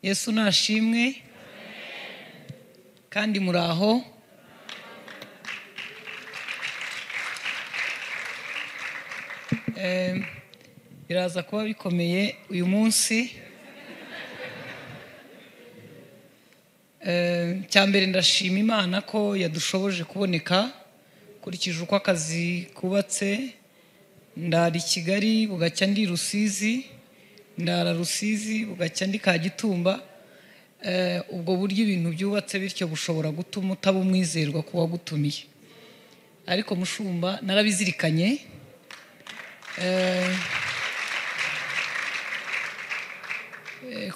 Yesu nashimwe. Kandi muraho. Biraza kuba bikomeye uyu munsi. Cyambere ndashima Imana ko yadushoboje kuboneka kurikije uko akazi kubatse. Ndari Kigali bugacya ndi Rusizi, ndara Rusizi bugacya ndi Kagitumba. Ubwo buryo ibintu byubatse bityo bushobora gutuma utaba umwizerwa kuwa gutumiye. Ariko mushumba narabizirikanye.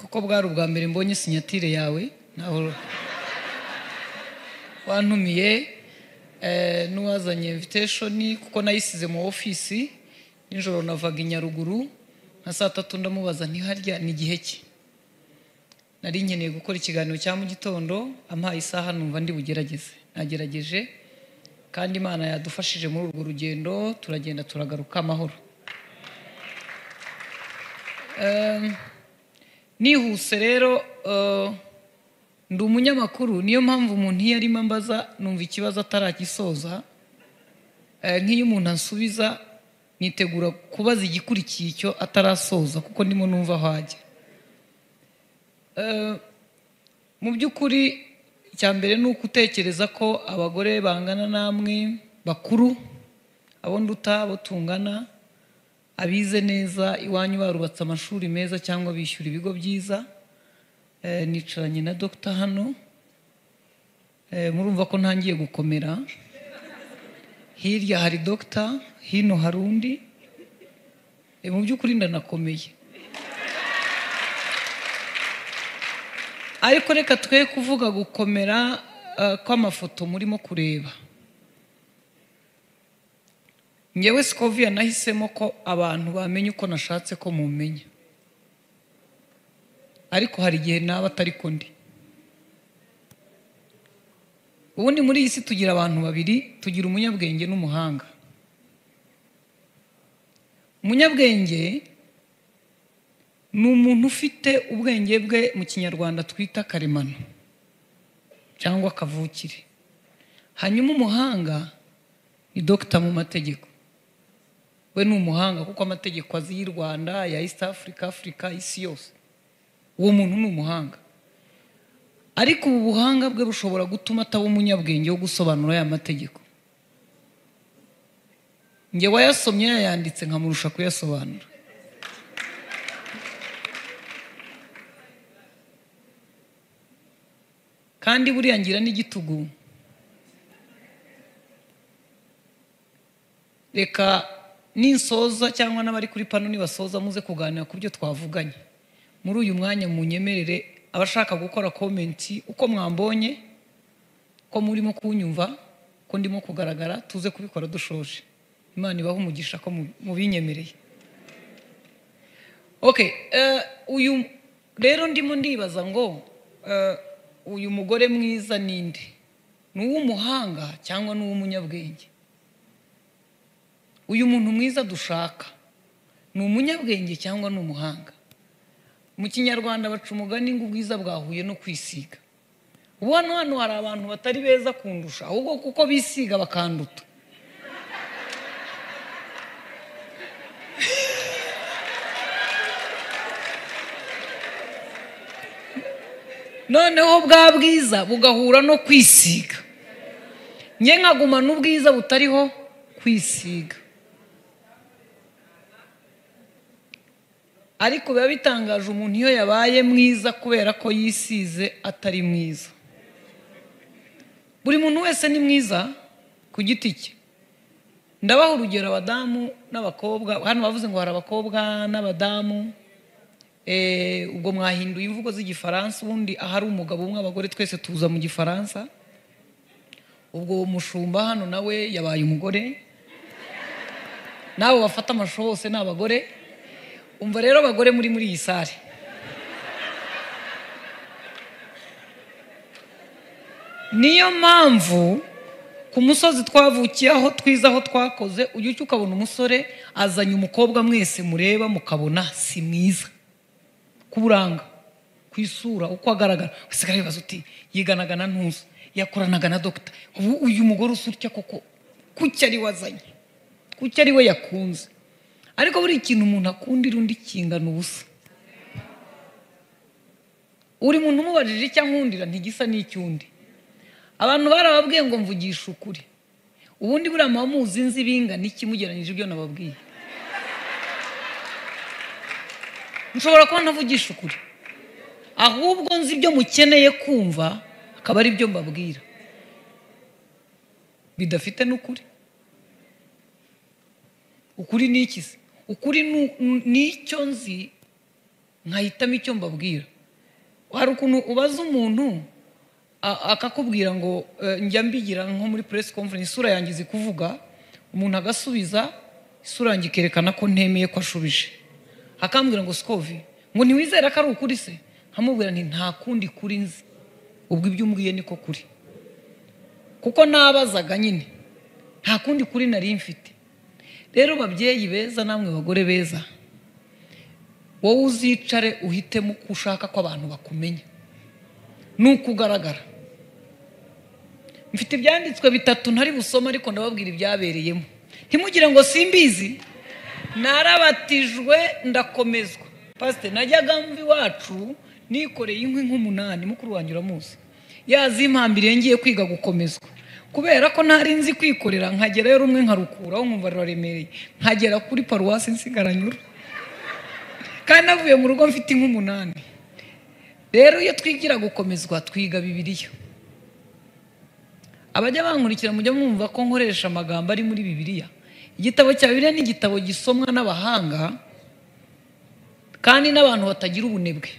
Kuko bwari ubwa mbere mbonye sinyatire yawe naho wantumiye, n'uwazanye invitation kuko nayisize mu office nijoro navaga i Nyaruguru nka saa 3 ndamubaza ntiharya ni gihe ki nari nkeneye gukora ikiganiro cya mu gitondo, ampaye isaha numva ndi bugerageze. Nagerageje kandi Imana yadufashije muri urwo rugendo, turagenda turagaruka amahoro. Nihuse rero, ndi umunyamakuru, niyo mpamvu umuntu iyo arimo ambaza numva ikibazo ataragisoza. Nk'iyo umuntu ansubiza nitegura kubaza igikurikiye icyo atarasoza kuko ndimo numva aho ajya. Mu by'ukuri icya mbere ni ugutekereza ko abagore bangana namwe bakuru, abo nduta, abo tungana, abize neza iwanyu barubatse amashuri meza cyangwa bishyura ibigo byiza. Nicaranye na Dr hano, murumva ko ntangiye gukomera. Hirya hari Dr, hino hari undi. Mu by'ukuri ndanakomeye. Ariko reka twe kuvuga gukomera kw'amafoto murimo kureba. Ngewe Scovia nahisemo ko abantu bamenye uko nashatse ko mumenya. Ariko hari igihe naba atari ko ndi. Ubundi muri iyi si tugira abantu babiri, tugira umunyabwenge n'umuhanga. Umunyabwenge ni umuntu ufite ubwenge bwe mu Kinyarwanda twita karemano cyangwa kavukire. Hanyuma umuhanga ni doctor mu mategeko. We ni umuhanga kuko amategeko azi y'u Rwanda, ya East Africa, Africa, isi yose. Uwo muntu ni umuhanga. Ariko ubu buhanga bwe bushobora gutuma ataba umunyabwenge wo gusobanura aya mategeko. Nge wayasomye yayanditse nkamurusha kuyasobanura. Kandi buriya ngira n'igitugu. Reka ninsoza cyangwa n'abari kuri pano nibasoza muze kuganira ku byo twavuganye. Muri uyu mwanya munyemerere abashaka gukora comment uko mwambonye, ko murimo kunyumva, ko ndimo kugaragara, tuze kubikora dushoje. Imana ibahe umugisha ko mubinyemereye. Okay, uyu rero ndimo ndibaza ngo uyu mugore mwiza ninde? Ni uw'umuhanga cyangwa ni uw'umunyabwenge? Uyu muntu mwiza dushaka ni umunyabwenge cyangwa ni umuhanga? Mu Kinyarwanda baca umugani ngo ubwiza bwahuye no kwisiga. Ubu hano hari abantu batari beza kundusha, ahubwo kuko bisiga bakanduta. Noneho bwa bwiza bugahura no kwisiga. Nge nkaguma n'ubwiza butariho kwisiga. Ariko biba bitangaje umuntu iyo yabaye mwiza kubera ko yisize atari mwiza. Buri muntu wese ni mwiza ku giti cye. Ndabaha urugero abadamu n'abakobwa, hano bavuze ngo hari abakobwa n'abadamu. Ubwo mwahinduye imvugo z'igifaransa, ubundi ahari umugabo umwe abagore twese tuza mu gifaransa. Ubwo mushumba hano nawe yabaye umugore, nabo bafata amashusho bose ni abagore. Umva rero abagore muri iyi sare, niyo mpamvu ku musozi twavukiye aho twiza aho twakoze, ujya ukabona umusore azanye umukobwa mwese mureba mukabona si mwiza kuburanga, Ku isura uko agaragara usigara wibaza uti yiganaga na ntuza, yakoranaga na dogita, ubu uyu mugore usurya koko kuki ari wazanye, kuki ari we yakunze? Ariko buri kintu umuntu akundira undi kingana ubusa. Uri muntu umubajije icyo ankundira ntigisa n'icyundi. Abantu barababwiye ngo mvugisha ukuri, ubundi buriya muba muzi nzi bingana iki mugereranyije ibyo nababwiye? Nshobora kuba ntavugisha ukuri, ahubwo nzi ibyo mukeneye kumva akaba ari byo mbabwira bidafite n'ukuri. Ukuri ni iki se? Ukuri ni icyo nzi nkahitamo icyo mbabwira. Hari ukuntu ubaza umuntu akakubwira ngo njya mbigira nko muri press conference, isura yanjye izi kuvuga, umuntu agasubiza isura yanjye ikerekana ko ntemeye ko ashubije, akambwira ngo Sikovi ngo ntiwizera ko ari ukuri se? Nkamubwira nti nta kundi kuri nzi, ubwo ibyo umbwiye niko kuri, kuko nabazaga nyine nta kundi kuri nari mfite. Rero babyeyi beza namwe bagore beza, wowe uzicare uhitemo uko ushaka ko abantu bakumenya nuko ugaragara. Mfite ibyanditswe bitatu ntari busoma, ariko ndababwira ibyabereyemo. Ntimugire ngo simbizi, narabatijwe ndakomezwa. Pastor, najyaga mvi wacu nikoreye inkwi nk'umunani, mukuru wanjye uramuzi, yazimpambiriye ngiye kwiga gukomezwa, kubera ko ntari nzi kwikorera, nkagerayo rumwe nkarukuraho nkumva ruraremereye, nkagera kuri paruwasi nsigaranyura, kandi navuye mu rugo mfite inkwi 8. Rero iyo twigira gukomezwa twiga Bibiliya. Abajya bankurikira mujya mwumva ko nkoresha amagambo ari muri Bibiliya. Igitabo cya Bibiliya ni igitabo gisomwa n'abahanga kandi n'abantu batagira ubunebwe.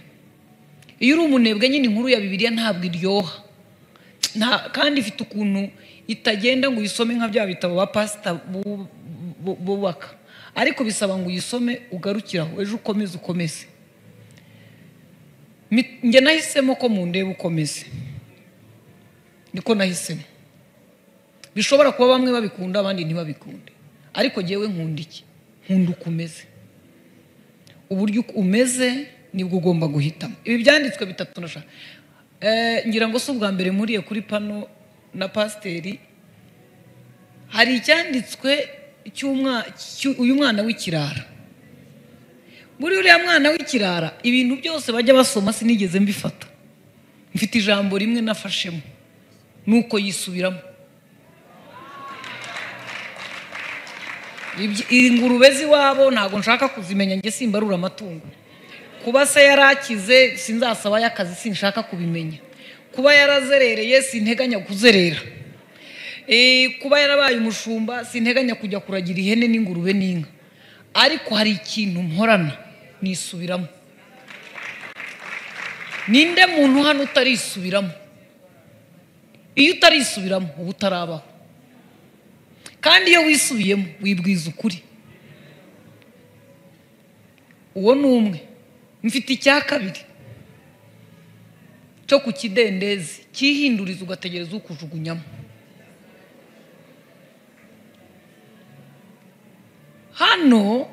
Iyo uri umunebwe nyine inkuru ya Bibiliya ntabwo iryoha, kandi ifite ukuntu itagenda ngo uyisome nka bya bitabo ba pastor bubaka, ariko bisaba ngo uyisome ugarukiraho, ejo ukomeze ukomeze. Njye nahisemo ko mundeba ukomeze, niko nahisemo. Bishobora kuba bamwe babikunda abandi ntibabikunde, ariko jyewe nkunda iki? Nkunda ukomeze. Uburyo umeze nibwo ugomba guhitamo. Ibi byanditswe bitatu ndashaka ngira ngo si ubwa mbere muriye kuri pano na pasiteri. Hari icyanditswe uyu mwana w'ikirara. Muri uriya mwana w'ikirara ibintu byose bajya basoma sinigeze mbifata, mfite ijambo rimwe nafashemo, nuko yisubiramo. Ingurube z'iwabo ntabwo nshaka kuzimenya, njye simbarura amatungo. Kuba se yarakize sinzasaba y'akazi, sinshaka kubimenya. Kuba yarazerereye sinteganya kuzerera. Kuba yarabaye umushumba sinteganya kujya kuragira ihene n'ingurube n'inka. Ariko hari ikintu mporana nisubiramo. Ninde muntu hano utarisubiramo? Iyo utarisubiramo uba utarabaho. Kandi iyo wisubiyemo wibwiza ukuri. Uwo ni umwe. Mfite icya kabiri cyo ku kidendezi cyihinduriza ugategereza ukujugunyamo. Hano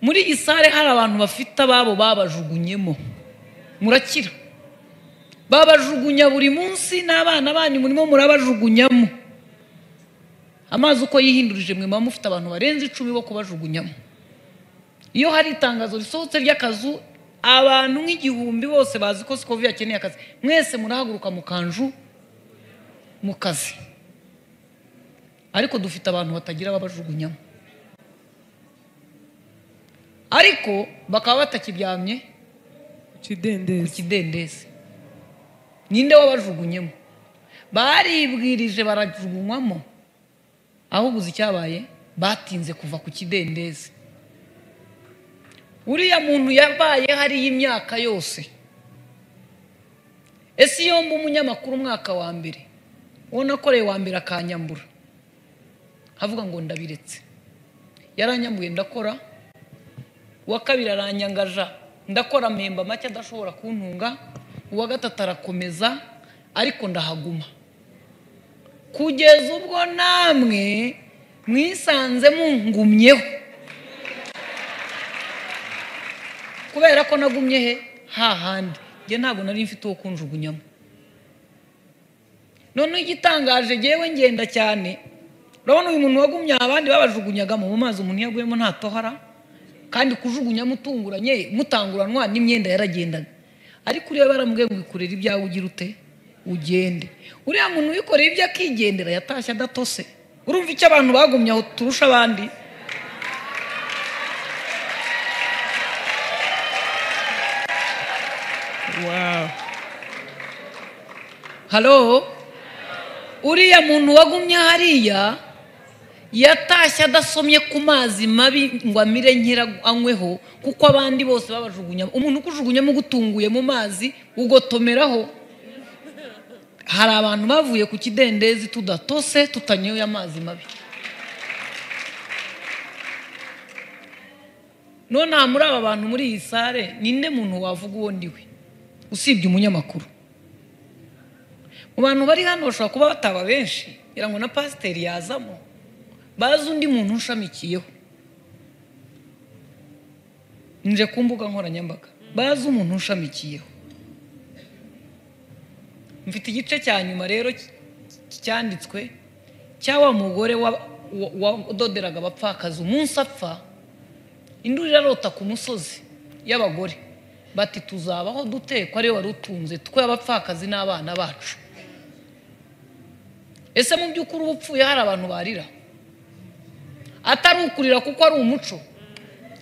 muri iyi sare hari abantu bafite ababo babajugunyemo, murakira. Babajugunya buri munsi, n'abana banyu murimo murabajugunyamo. Amazi uko yihindurije mwe muba mufite abantu barenze 10 bo kubajugunyamo. Iyo hari itangazo risohotse ry'akazu, abantu nk'igihumbi bose bazi ko Sikovi akeneye akazi, mwese murahaguruka mukanju mu kazi. Ariko dufite abantu batagira babajugunyamo, ariko bakaba batakibyamye ku kidendezi. Ninde wabajugunyemo? Baribwirije barajugunywamo. Ahubwo uzi icyabaye? Batinze kuva ku kidendezi. Uriya muntu yabaye hari imyaka yose. Ese iyo mba umunyamakuru umwaka wa mbere, uwo nakoreye wa mbere akanyambura, avuga ngo ndabiretse, yaranyambuye ndakora, uwa kabiri aranyangaja ndakora mpemba make adashobora kuntunga, uwa gatatu arakomeza, ariko ndahaguma kugeza ubwo namwe mwisanze mungumyeho. Kubera ko nagumye he? Hahandi njye ntabwo nari mfite uwo kunjugunyamo. Noneho igitangaje, ngewe ngenda cyane. Urabona uyu muntu wagumye, abandi babajugunyagamo mu mazi, umuntu yaguyemo ntatohara, kandi kujugunyamo utunguranye mutanguranwa n'imyenda yaragendaga. Ariko uriya baramubwiye ngo ikorere ibyawe ugira ute ugende. Uriya muntu wikoreye ibyo akigendera yatashye adatose. Urumva icyo abantu bagumye aho turusha abandi? Wow. Halo, uriya muntu wagumye hariya yatashye adasomye ku mazi mabi ngo amire nkera anyweho, kuko abandi bose babajugunyamo. Umuntu ukujugunyamo ugutunguye mu mazi ugotomeraho. Hari abantu bavuye ku kidendezi tudatose, tutanyoye amazi mabi. None muri aba bantu muri iyi sare, ninde muntu wavuga uwo ndiwe usibye umunyamakuru? Mu bantu bari hano bashobora kuba bataba benshi, ngira ngo na pasiteri yazamo, bazi undi muntu ushamikiyeho. Nje ku mbuga nkoranyambaga, bazi umuntu ushamikiyeho. Mfite igice cya nyuma rero cyanditswe cya wa mugore wadoderaga abapfakazi. Umunsi apfa, induru irarota ku musozi y'abagore bati tuzabaho dute ko ariwe wari utunze twe abapfakazi n'abana bacu? Ese mu by'ukuri uba upfuye hari abantu barira? Atari ukurira kuko ari umuco.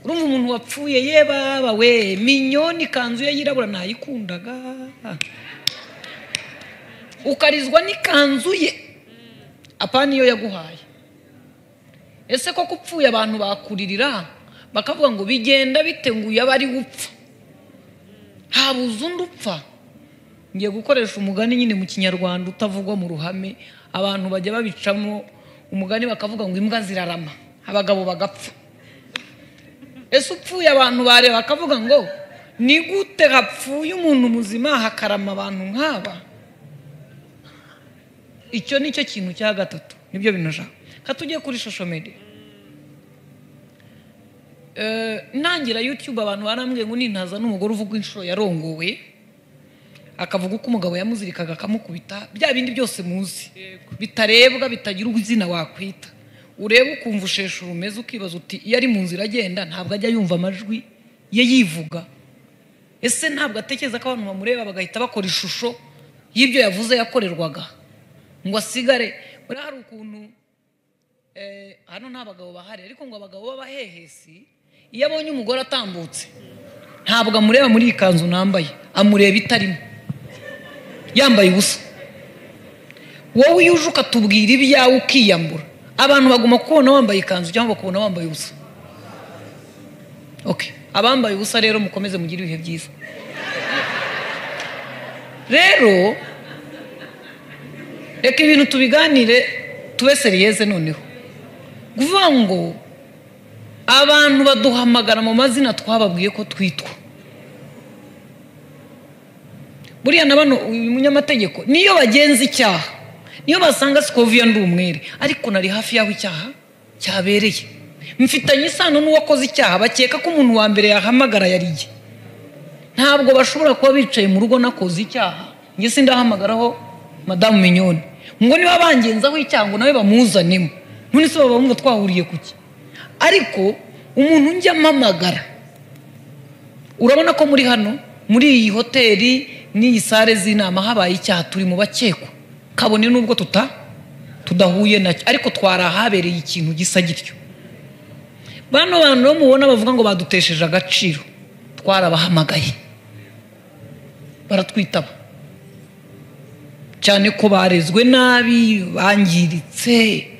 Urumva umuntu wapfuye, ye baba we, Minyoni ikanzu ye yirabura nayikundaga, ukarizwa n'ikanzu ye, apana iyo yaguhaye. Ese koko upfuye abantu bakuririra bakavuga ngo bigenda bite ngo uyu aba ari gupfa, habuze undi upfa? Ngiye gukoresha umugani nyine mu Kinyarwanda utavugwa mu ruhame, abantu bajya babicamo umugani bakavuga ngo imbwa zirarama abagabo bagapfa. Ese upfuye abantu bareba bakavuga ngo ni gute hapfuye umuntu muzima hakarama abantu nk'aba? Icyo nicyo kintu cya gatatu, nibyo bintu nshaka. Ka tujye kuri social media. Ntangira YouTube abantu barambwiye ngo nintaza n'umugore uvuga inshuro yarongowe, akavuga uko umugabo yamuzirikaga akamukubita, bya bindi byose muzi bitarebwa bitagira ubuzina wakwita. Ureba ukumva ushesha urumeze, ukibaza uti iyo ari mu nzira agenda ntabwo ajya yumva amajwi ye yivuga? Ese ntabwo atekereza ko abantu bamureba bagahita bakora ishusho y'ibyo yavuze yakorerwaga ngo asigare? Buriya hari ukuntu hano nta bagabo bahari, ariko ngo abagabo b'abahehesi iyo abonye umugore atambutse ntabwo amureba muri iyi kanzu nambaye, amureba itarimo, yambaye ubusa. Wowe iyo uje ukatubwira ibyawe ukiyambura, abantu baguma kubona wambaye ikanzu cyangwa bakubona wambaye ubusa. Okay, abambaye ubusa rero mukomeze mugire ibihe byiza. Rero reka ibintu tubiganire tube seriyeze. Noneho kuvuga ngo abantu baduhamagara mu mazina twababwiye ko twitwa. Buriya na bano uyu munyamategeko niyo bagenza icyaha, niyo basanga Scovia ndi umwere, ariko nari hafi y'aho icyaha cyabereye, mfitanye isano n'uwakoze icyaha, bakeka ko umuntu wa mbere yahamagara yariye. Ntabwo bashobora kuba bicaye mu rugo nakoze icyaha, njye sindahamagaraho madamu Minyoni ngo niba bangenzaho icyaha ngo nawe bamuzanemo. None se baba bumva twahuriye kuki? Ariko umuntu njya mpamagara, urabona ko muri hano muri iyi hoteli n'iyi sare z'inama habaye icyaha, turi mu bakekwa, kabone nubwo tudahuye nacyo, ariko twari ahabereye ikintu gisa gityo. Bano bantu bo mubona bavuga ngo badutesheje agaciro, twarabahamagaye baratwitaba, cyane ko barezwe nabi, bangiritse.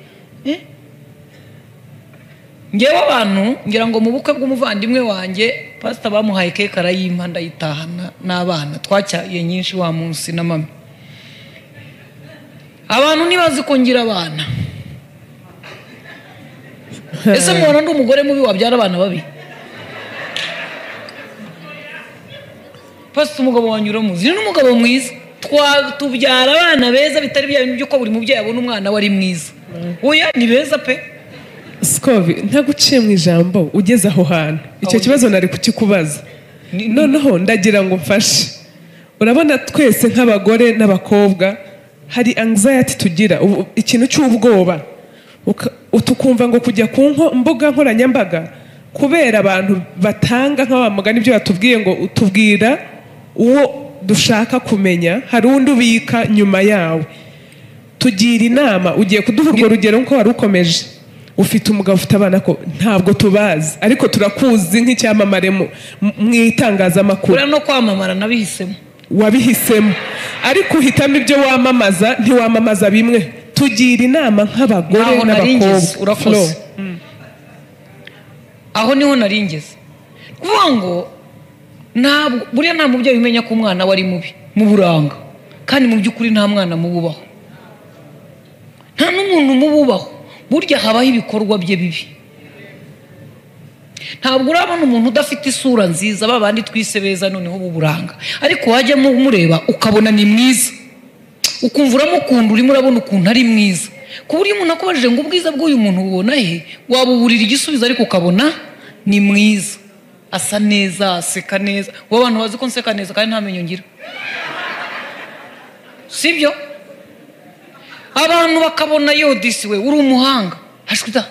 Ngewe abantu ngira ngo mu bukwe bw'umuvandimwe wanjye pastor bamuhaye keke arayimpa ndayitahana n'abana, twacyaye nyinshi wa munsi na mama. Abantu ntibazi ko ngira abana. Ese mubona ndi umugore mubi wabyara abana babi? Pastor umugabo wanyu uramuzi, ni n'umugabo mwiza, tubyara abana beza, bitari bya bintu by'uko buri mubyeyi abona umwana we ari mwiza. Oya ni beza pe. Scovi, ntaguciye mu ijambo, ugeze aho hantu icyo kibazo nari kukikubaza. Noneho ndagira ngo mfashe. Urabona twese nk'abagore n'abakobwa hari anxiety tugira, ikintu cy'ubwoba, tukumva ngo kujya ku mbuga nkoranyambaga kubera abantu batanga nka wa mugani ibyo batubwiye ngo utubwira uwo dushaka kumenya, hari undi ubika nyuma yawe. Tugira inama, ugiye kuduha urwo rugero nko wari ukomeje, ufite umugabo ufite abana ko ntabwo tubazi ariko turakuzi nk'icyamamare mu itangazamakuru. Ura no kwamamara nabihisemo, wabihisemo, ariko uhitamo ibyo wamamaza, ntiwamamaza bimwe. Tugira inama nk'abagore n'abakobwa. Urakoze. Aho niho naringeze kuvuga ngo ntabwo buriya nta mubyeyi umenya ko umwana we ari mubi mu buranga, kandi mu by'ukuri nta mwana mububaho, nta n'umuntu mububaho. Burya habaho ibikorwa bye bibi. Ntabwo urabona umuntu udafite isura nziza, babandi twise beza noneho buburanga, ariko wajya mureba ukabona ni mwiza, ukumva uramukunda, urimo urabona ukuntu ari mwiza, ku buryo umuntu akubajije ngo ubwiza bw'uyu muntu ubona he, wabuburira igisubizo, ariko ukabona ni mwiza, asa neza, aseka neza. Wowe abantu bazi ko nseka neza kandi nta menyo ngira, sibyo? Abantu bakabona yo disi we uri umuhanga, hashwita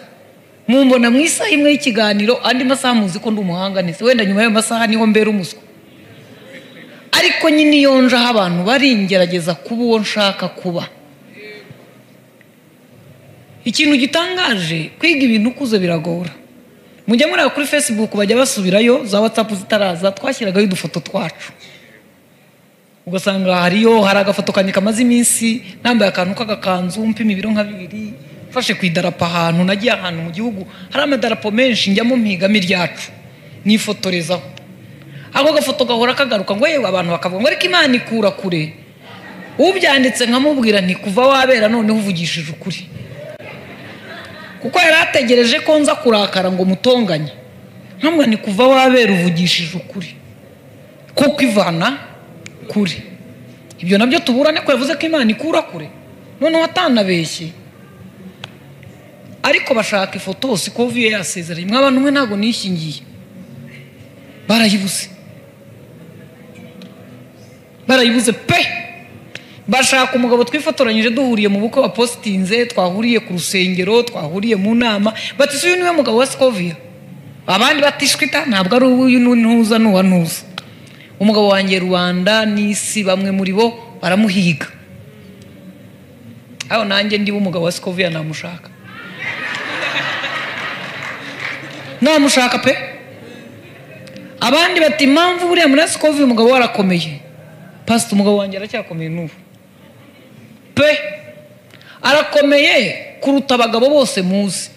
mumbona mu isaha imwe y'ikiganiro, andi masaha muzi ko ndi umuhanga nese, wenda nyuma y'ayo masaha niho mbera umuswa. Ariko nyine iyo nje aho abantu bari ngerageza kuba uwo nshaka kuba. Ikintu gitangaje, kwiga ibintu ukuze biragora. Mujya mureba kuri Facebook bajya basubirayo, za WhatsApp zitaraza, twashyiragayo udufoto twacu, ugasanga hariyo hari agafoto kanjye kamaze iminsi nambaye akantu k'agakanzu, mpima ibiro nka 2, mfashe ku idarapo ahantu nagiye ahantu mu gihugu hari amadarapo menshi, njyamo mpigamo iryacu nifotorezaho. Ako gafoto gahora kagaruka ngo yewe, abantu bakavuga ngo ariko Imana ikura kure. Ubyanditse nkamubwira nti kuva wabera noneho uvugishije ukuri, kuko yari ategereje ko nza kurakara ngo mutonganye. Nkamubwira nti kuva wabera uvugishije ukuri, kuko ivana kure. Ibyo nabyo tuburane ko yavuze ko Imana ikura kure, noneho atanabeshye. Ariko bashaka ifoto Sikoviye yasezeranye, mwabantu mwe ntabwo nishingiye, barayibuze, barayibuze pe. Bashaka umugabo twifotoranyije duhuriye mu bukwe wapostinze, twahuriye ku rusengero, twahuriye mu nama, bati uyu niwe mugabo wa Sikoviya. Abandi batishwita ntabwo ari uyu ntuza n'uwa ntuza. Umugabo wanjye Rwanda n'isi bamwe muri bo baramuhiga. Aho nanjye ndi umugabo wa Sikoviya namushaka, namushaka pe. Abandi bati impamvu buriya muri Sikoviya umugabo warakomeye. Pastor, umugabo wanjye aracyakomeye n'ubu pe, arakomeye kuruta abagabo bose muzi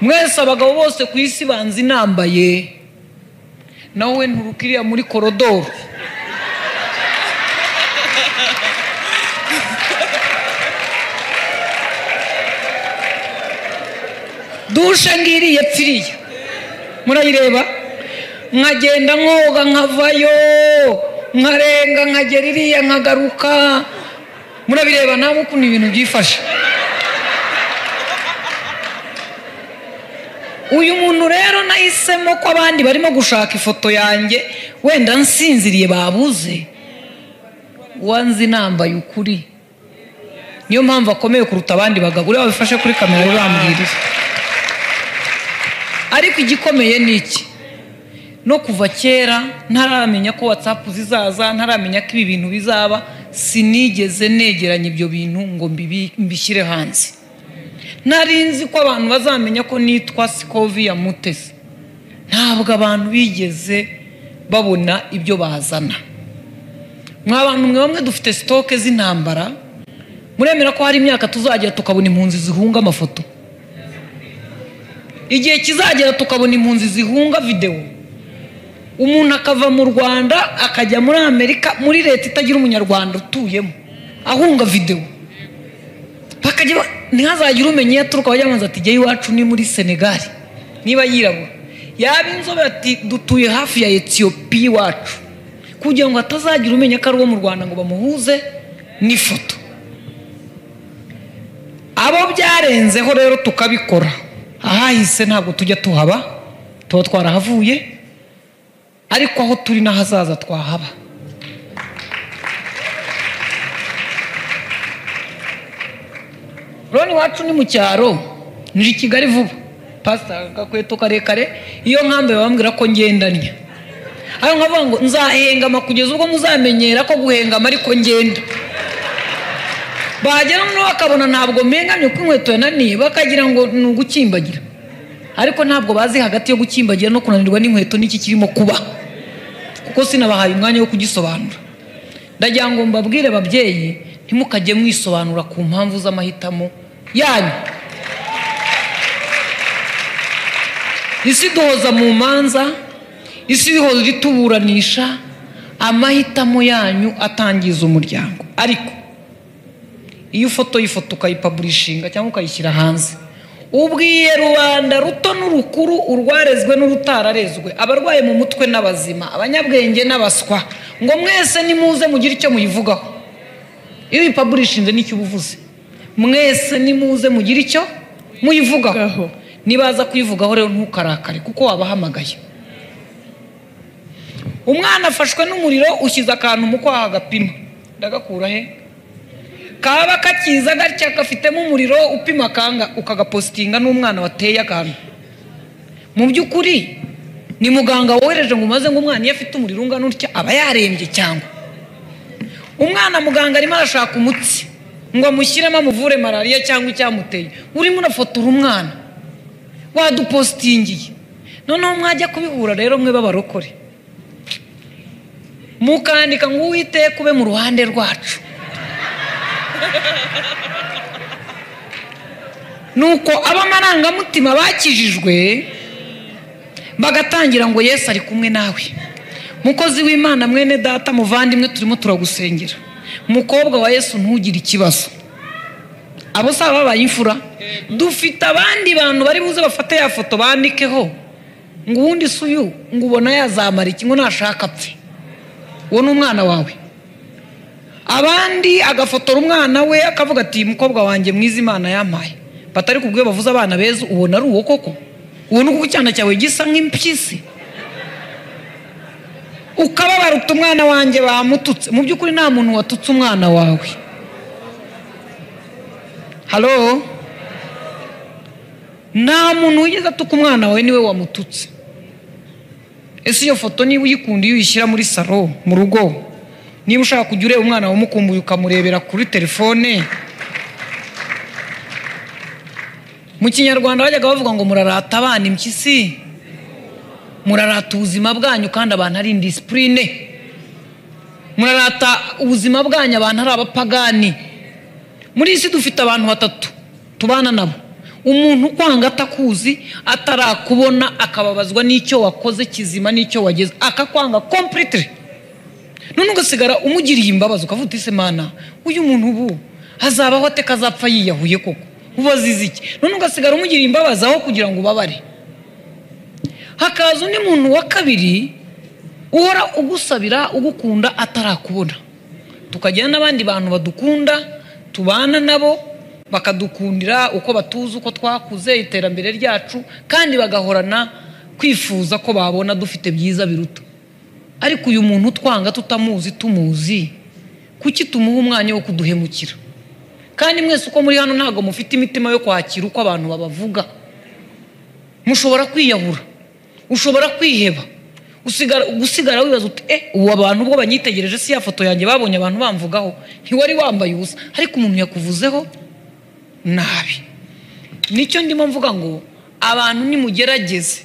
mwese. Abagabo bose ku isi banzi nambaye, nawe nturukiriya muri korodoro. Dushe ngiriye pfiriya, murayireba, nkagenda nkoga nkavayo, nkarenga nkagera iriya nkagaruka. Murabireba namwe ukuntu ibintu byifashe. Uyu muntu rero nahisemo ko abandi barimo gushaka ifoto yanjye wenda nsinziriye babuze, wanzi nambaye ukuri. Niyo mpamvu akomeye kuruta abandi bagabo. Uriya wabifashe kuri kamera bambwirira. Ariko igikomeye ni iki? No kuva kera ntaramenya ko WhatsApp zizaza, ntaramenya ko ibi bintu bizaba, sinigeze negeranya ibyo bintu ngo mbishyire hanze. Narinzi ko abantu bazamenya ko nitwa Sikoviya Mutesi. Ntabwo abantu bigeze babona ibyo bazana. Mwa bantu mwe bamwe dufite stoke z'intambara, muremera ko hari imyaka tuzagera tukabona impunzi zihunga amafoto. Igihe kizagera tukabona impunzi zihunga video. Umuntu akava mu Rwanda akajya muri Amerika, muri leta itagira umunyarwanda utuyemo, ahunga video. Bakajya ntihazagira umenye yaturuka, bajya banza ati jye iwacu ni muri Senegal, niba yirabura. Yaba inzobe ati dutuye hafi ya Ethiopia iwacu, kugira ngo atazagira umenya ko ari uwo mu Rwanda ngo bamuhuze n'ifoto. Abo byarenzeho rero tukabikora, ahahise ntabwo tujya tuhaba Tuba twarahavuye, ariko aho turi n'ahazaza twahaba. Roni wacu ni mu cyaro, nje i Kigali vuba. Pastor agakweto karekare, iyo nkambe bambwira ko ngendanya. Ayo nkavuga ngo nzahengama kugeza ubwo muzamenyera ko guhengama ariko ngenda. Bagera no bakabona ntabwo mpengamye ko inkweto yananiye, bakagira ngo ni ugukimbagira. Ariko ntabwo bazi hagati yo gukimbagira no kunanirwa n'inkweto n'iki kirimo kuba, kuko sinabahaye umwanya wo kugisobanura. Ndagira ngo mbabwire babyeyi, ntimukajye mwisobanura ku mpamvu z'amahitamo yanyu. Isi duhoza mu manza, isi ihoza ituburanisha, amahitamo yanyu atangiza umuryango. Ariko iyo ufotoye ifoto ukayipaburishinga cyangwa ukayishyira hanze, ubwiye rubanda ruto n'urukuru, urwarezwe n'urutararezwe, abarwaye mu mutwe n'abazima, abanyabwenge n'abaswa, ngo mwese nimuze mugire icyo muyivugaho. Iyo uyipaburishinze nicyo ubuvuze, mwese nimuze mugire icyo muyivugaho. Nibaza kuyivugaho rero ntukarakare, kuko wabahamagaye. Umwana afashwe n'umuriro, ushyize akantu mu kwaha gapima, ndagakura he? Kaba kakiza gatya gafitemo umuriro upima kanga, ukagapostinga n'umwana wateye akantu. Mu by'ukuri ni muganga wohereje ngo umaze ngo umwana iyo afite umuriro ungana utya aba yarembye, cyangwa umwana muganga arimo arashaka umutsi ngo amushyiremo amuvure malaria cyangwa icyamuteye, urimo urafotora umwana wadupostingiye. Noneho mwajya kubihura rero mwe b'abarokore, mukandika ngo Uwiteka ube mu ruhande rwacu. Nuko abamarangamutima bakijijwe bagatangira ngo Yesu ari kumwe nawe. Mukozi w'Imana, mwene data, muvandimwe, turimo turagusengera. Mukobwa wa Yesu, ntugire ikibazo. Abo saba babaye imfura. Dufite abandi bantu bari buze bafate ya foto bandikeho ngo ubundi si uyu, ngo ubona yazamara iki, ngo nashaka apfe. Uwo ni umwana wawe. Abandi agafotora umwana we akavuga ati mukobwa wanjye mwiza Imana yampaye. Batari kubwiye bavuze abana beza, ubona ari uwo koko? Ubona uko icyana cyawe gisa nk'impyisi, ukababara uti umwana wanjye bamututse. Mu by'ukuri nta muntu watutse umwana wawe. Halo? Nta muntu wigeze atuka umwana wawe, niwe wamututse. Ese iyo foto niba uyikunda iyo uyishyira muri salo mu rugo, niba ushaka kujya ureba umwana wawe umukumbuye ukamurebera kuri telefone. Mu Kinyarwanda bajyaga bavuga ngo murarata abana impyisi, murarata ubuzima bwanyu kandi abantu ari indisipurine, murarata ubuzima bwanyu abantu ari abapagani. Muri isi dufite abantu batatu tubana nabo. Umuntu ukwanga atakuzi, atarakubona, akababazwa n'icyo wakoze kizima n'icyo wageze, akakwanga completely. None ugasigara umugiriye imbabazi ukavuga uti se Mana, uyu muntu ubu azabaho ate kazapfa yiyahuye koko, ubazize iki? None ugasigara umugiriye imbabazi aho kugira ngo ubabare. Hakaza undi muntu wa kabiri uhora ugusabira, ugukunda atarakubona. Tukagira n'abandi bantu badukunda, tubana nabo, bakadukundira uko batuzi, uko twakuze, iterambere ryacu, kandi bagahorana kwifuza ko babona dufite byiza biruta. Ariko uyu muntu twanga tutamuzi tumuzi, kuki tumuha umwanya wo kuduhemukira? Kandi mwese uko muri hano ntago mufite imitima yo kwakira uko abantu babavuga. Mushobora kwiyahura, ushobora kwiheba, usigara wibaza uti ubu abantu ubwo banyitegereje si ya foto yanjye babonye abantu bamvugaho, ntiwari wambaye ubusa, ariko umuntu yakuvuzeho nabi. Nicyo ndimo mvuga ngo abantu nimugerageze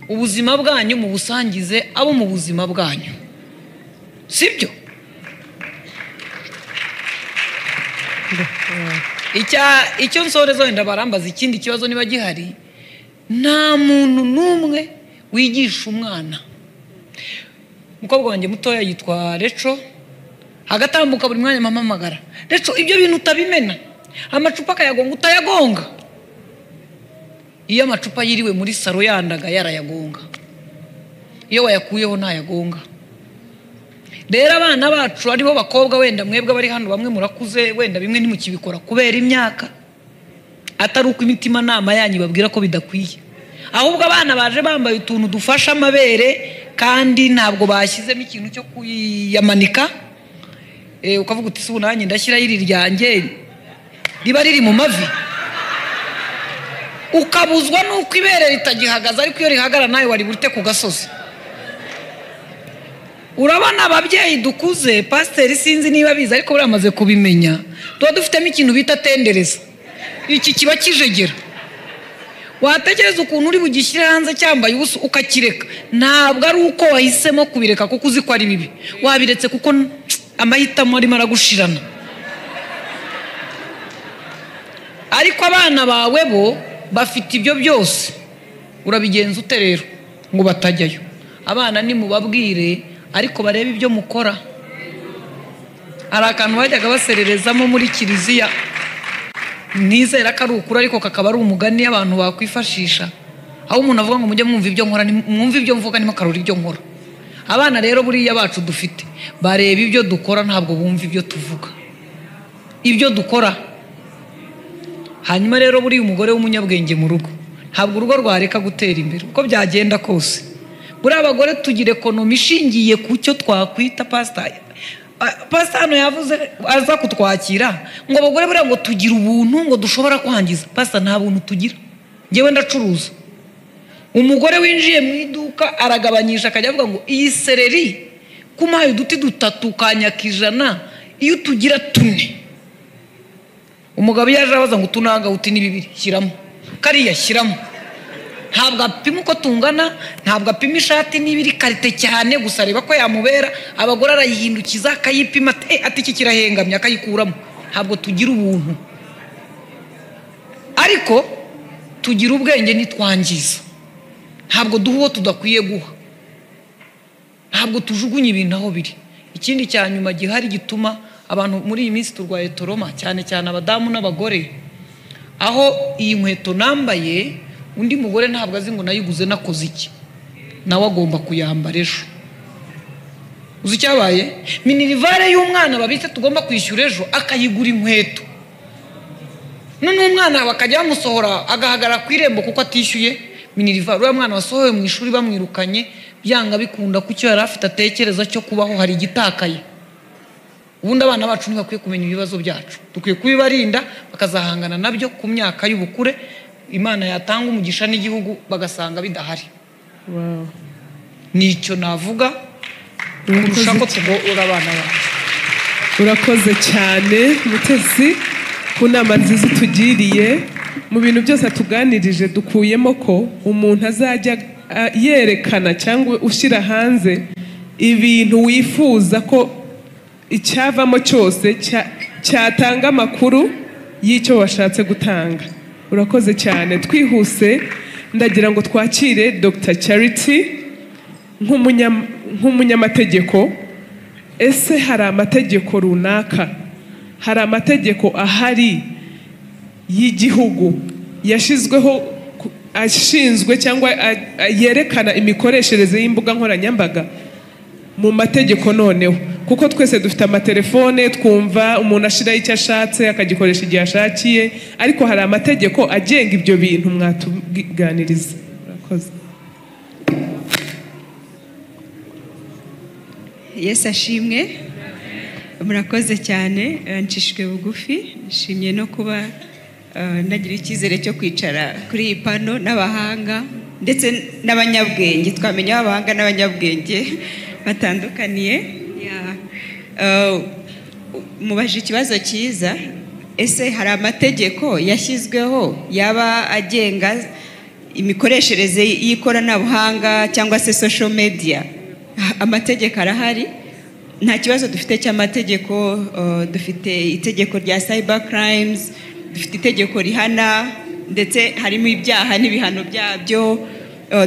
ubuzima bwanyu mubusangize abo mu buzima bwanyu, sibyo? Icyo nsoreza wenda barambaza ikindi kibazo niba gihari. Nta muntu n'umwe wigisha umwana. Umukobwa wanjye mutoya yitwa Reco, agatambuka buri mwanya mama amagara, Reco ibyo bintu utabimena, amacupa akayagonga utayagonga. Iyo amacupa yiriwe muri saro yandaga yarayagonga, iyo wayakuyeho ntayagonga. Rero abana bacu aribo bakobwa, wenda mwebwe bari hano bamwe murakuze, wenda bimwe ntimukibikora kubera imyaka, atari uko imitima nama yanyu babwira ko bidakwiye, Ahubwo abana baje bambaye utuntu dufasha amabere kandi ntabwo bashyizemo ikintu cyo kuyamanika. Ukavuga uti si nanjye ndashyiraho iri ryanjye riba riri mu mavi, ukabuzwa nuko ibere ritagihagaze, ariko iyo rihagara nawe wari burite ku gasozi. Urabona ababyeyi dukuze, pasiteri sinzi niba biza ariko buramaze kubimenya, tuba dufitemo ikintu bita tendereza. Iki kiba kijegera, watekereza ukuntu uri bugishyire hanze cyambaye ubusa ukakireka. Ntabwo ari uko wahisemo kubireka kuko uzi ko ari bibi, wabiretse kuko amahitamo arimo aragushirana. Ariko abana bawe bo bafite ibyo byose, urabigenza ute rero ngo batajyayo? Abana nimubabwire ariko barebe ibyo mukora. Hari akantu bajyaga basererezamo muri kiliziya, nizera ko ari ukuri ariko kakaba ari umugani abantu bakwifashisha, aho umuntu avuga ngo mujye mwumva ibyo nkora, mwumva ibyo mvuga ntimukarore ibyo nkora. Abana rero buriya bacu dufite bareba ibyo dukora, ntabwo bumva ibyo tuvuga, ibyo dukora. Hanyuma rero buriya umugore w'umunyabwenge mu rugo, ntabwo urugo rwareka gutera imbere uko byagenda kose. Buriya abagore tugira ekonomi ishingiye ku cyo twakwita pastor. Pastor hano yavuze aza kutwakira ngo abagore buriya ngo tugira ubuntu ngo dushobora kwangiza. Pastor nta buntu tugira, ngewe ndacuruza. Umugore winjiye mu iduka aragabanyisha akajya avuga ngo iyi sereri kumaye uduti dutatu kanyaka 100, iyo tugira 4. Umugabo yaje abaza ngo utunanga uti ni 2, shyiramo kariya, shyiramo. Ntabwo apima uko tungana, ntabwo apima ishati niba iri karite cyane, gusa areba ko yamubera. Abagore arayihindukiza akayipima, ati iki kirahengamye, akayikuramo. Ntabwo tugira ubuntu, ariko tugira ubwenge ntitwangiza. Ntabwo duha uwo tudakwiye guha, ntabwo tujugunya ibintu aho biri. Ikindi cya nyuma gihari gituma abantu muri iyi minsi turwaye toroma, cyane cyane abadamu n'abagore, aho iyi nkweto nambaye undi mugore ntabwo azi ngo nayiguze nakoze iki, nawe agomba kuyambara ejo. Uzi icyabaye? Minirivare y'umwana babitse tugomba kwishyura ejo, akayigura inkweto. None umwana bakajya bamusohora agahagarara ku irembo kuko atishyuye minirivare. Uriya mwana wasohowe mu ishuri bamwirukanye, byanga bikunda kucyo yari afite atekereza cyo kubaho hari igitakaye. Ubundi abana bacu ntibakwiye kumenya ibibazo byacu, dukwiye kubibarinda bakazahangana nabyo ku myaka y'ubukure. Imana yatanga umugisha n'igihugu bagasanga bidahari. Wow. Nicyo navuga kurusha ko tugora abana bacu. Urakoze cyane Mutesi ku nama nziza utugiriye. Mu bintu byose atuganirije dukuyemo ko umuntu azajya yerekana cyangwa ushyira hanze ibintu wifuza ko icyavamo cyose cyatanga amakuru y'icyo washatse gutanga. Urakoze cyane. Twihuse ndagira ngo twakire Dr. Charity nk'umunyamategeko. Ese hari amategeko runaka, hari amategeko ahari y'igihugu yashizweho ashinzwe cyangwa yerekana imikoreshereze y'imbuga nkoranyambaga mu mategeko noneho? Kuko twese dufite amatelefone, twumva umuntu ashiraho icyo ashatse akagikoresha igihe ashakiye, ariko hari amategeko agenga ibyo bintu, mwatuganiriza. Urakoze. Yesu ashimwe. Murakoze cyane, ncishijwe bugufi, nshimye no kuba nagira icyizere cyo kwicara kuri iyi pano n'abahanga ndetse n'abanyabwenge. Twamenya abahanga n'abanyabwenge batandukaniye. Mubaje ikibazo cyiza. Ese hari amategeko yashyizweho yaba agenga imikoreshereze y'ikoranabuhanga cyangwa se social media? Amategeko arahari, nta kibazo dufite cy'amategeko. Dufite itegeko rya cyber crimes, dufite itegeko rihana ndetse harimo ibyaha n'ibihano byabyo.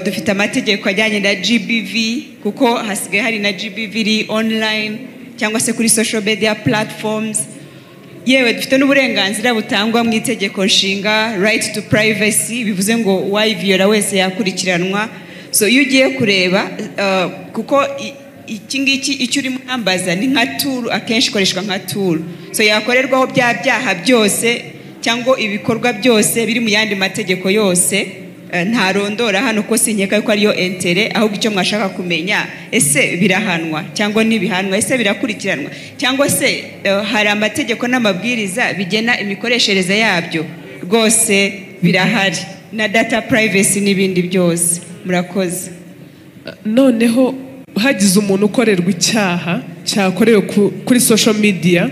Dufite amategeko ajyanye na GBV, kuko hasigaye hari na GBV iri online cyangwa se kuri social media platforms. Yewe dufite n'uburenganzira butangwa mu itegeko nshinga, right to privacy, bivuze ngo uwayiviyora wese yakurikiranwa. So iyo ugiye kureba, kuko iki ngiki icyo urimo urambaza ni nka tool, akenshi ikoreshwa nka tool, so yakorerwaho bya byaha byose cyangwa ibikorwa byose biri mu yandi mategeko yose Ntarondora hano ko sinkeka yuko ariyo intérêt, ahubwo icyo mwashaka kumenya, ese birahanwa cyangwa ntibihanwa? Ese birakurikiranwa, cyangwa se hari amategeko n'amabwiriza bigena imikoreshereze yabyo? Rwose birahari, na data privacy n'ibindi byose. Murakoze. Noneho hagize umuntu ukorerwa icyaha cyakorewe kuri social media,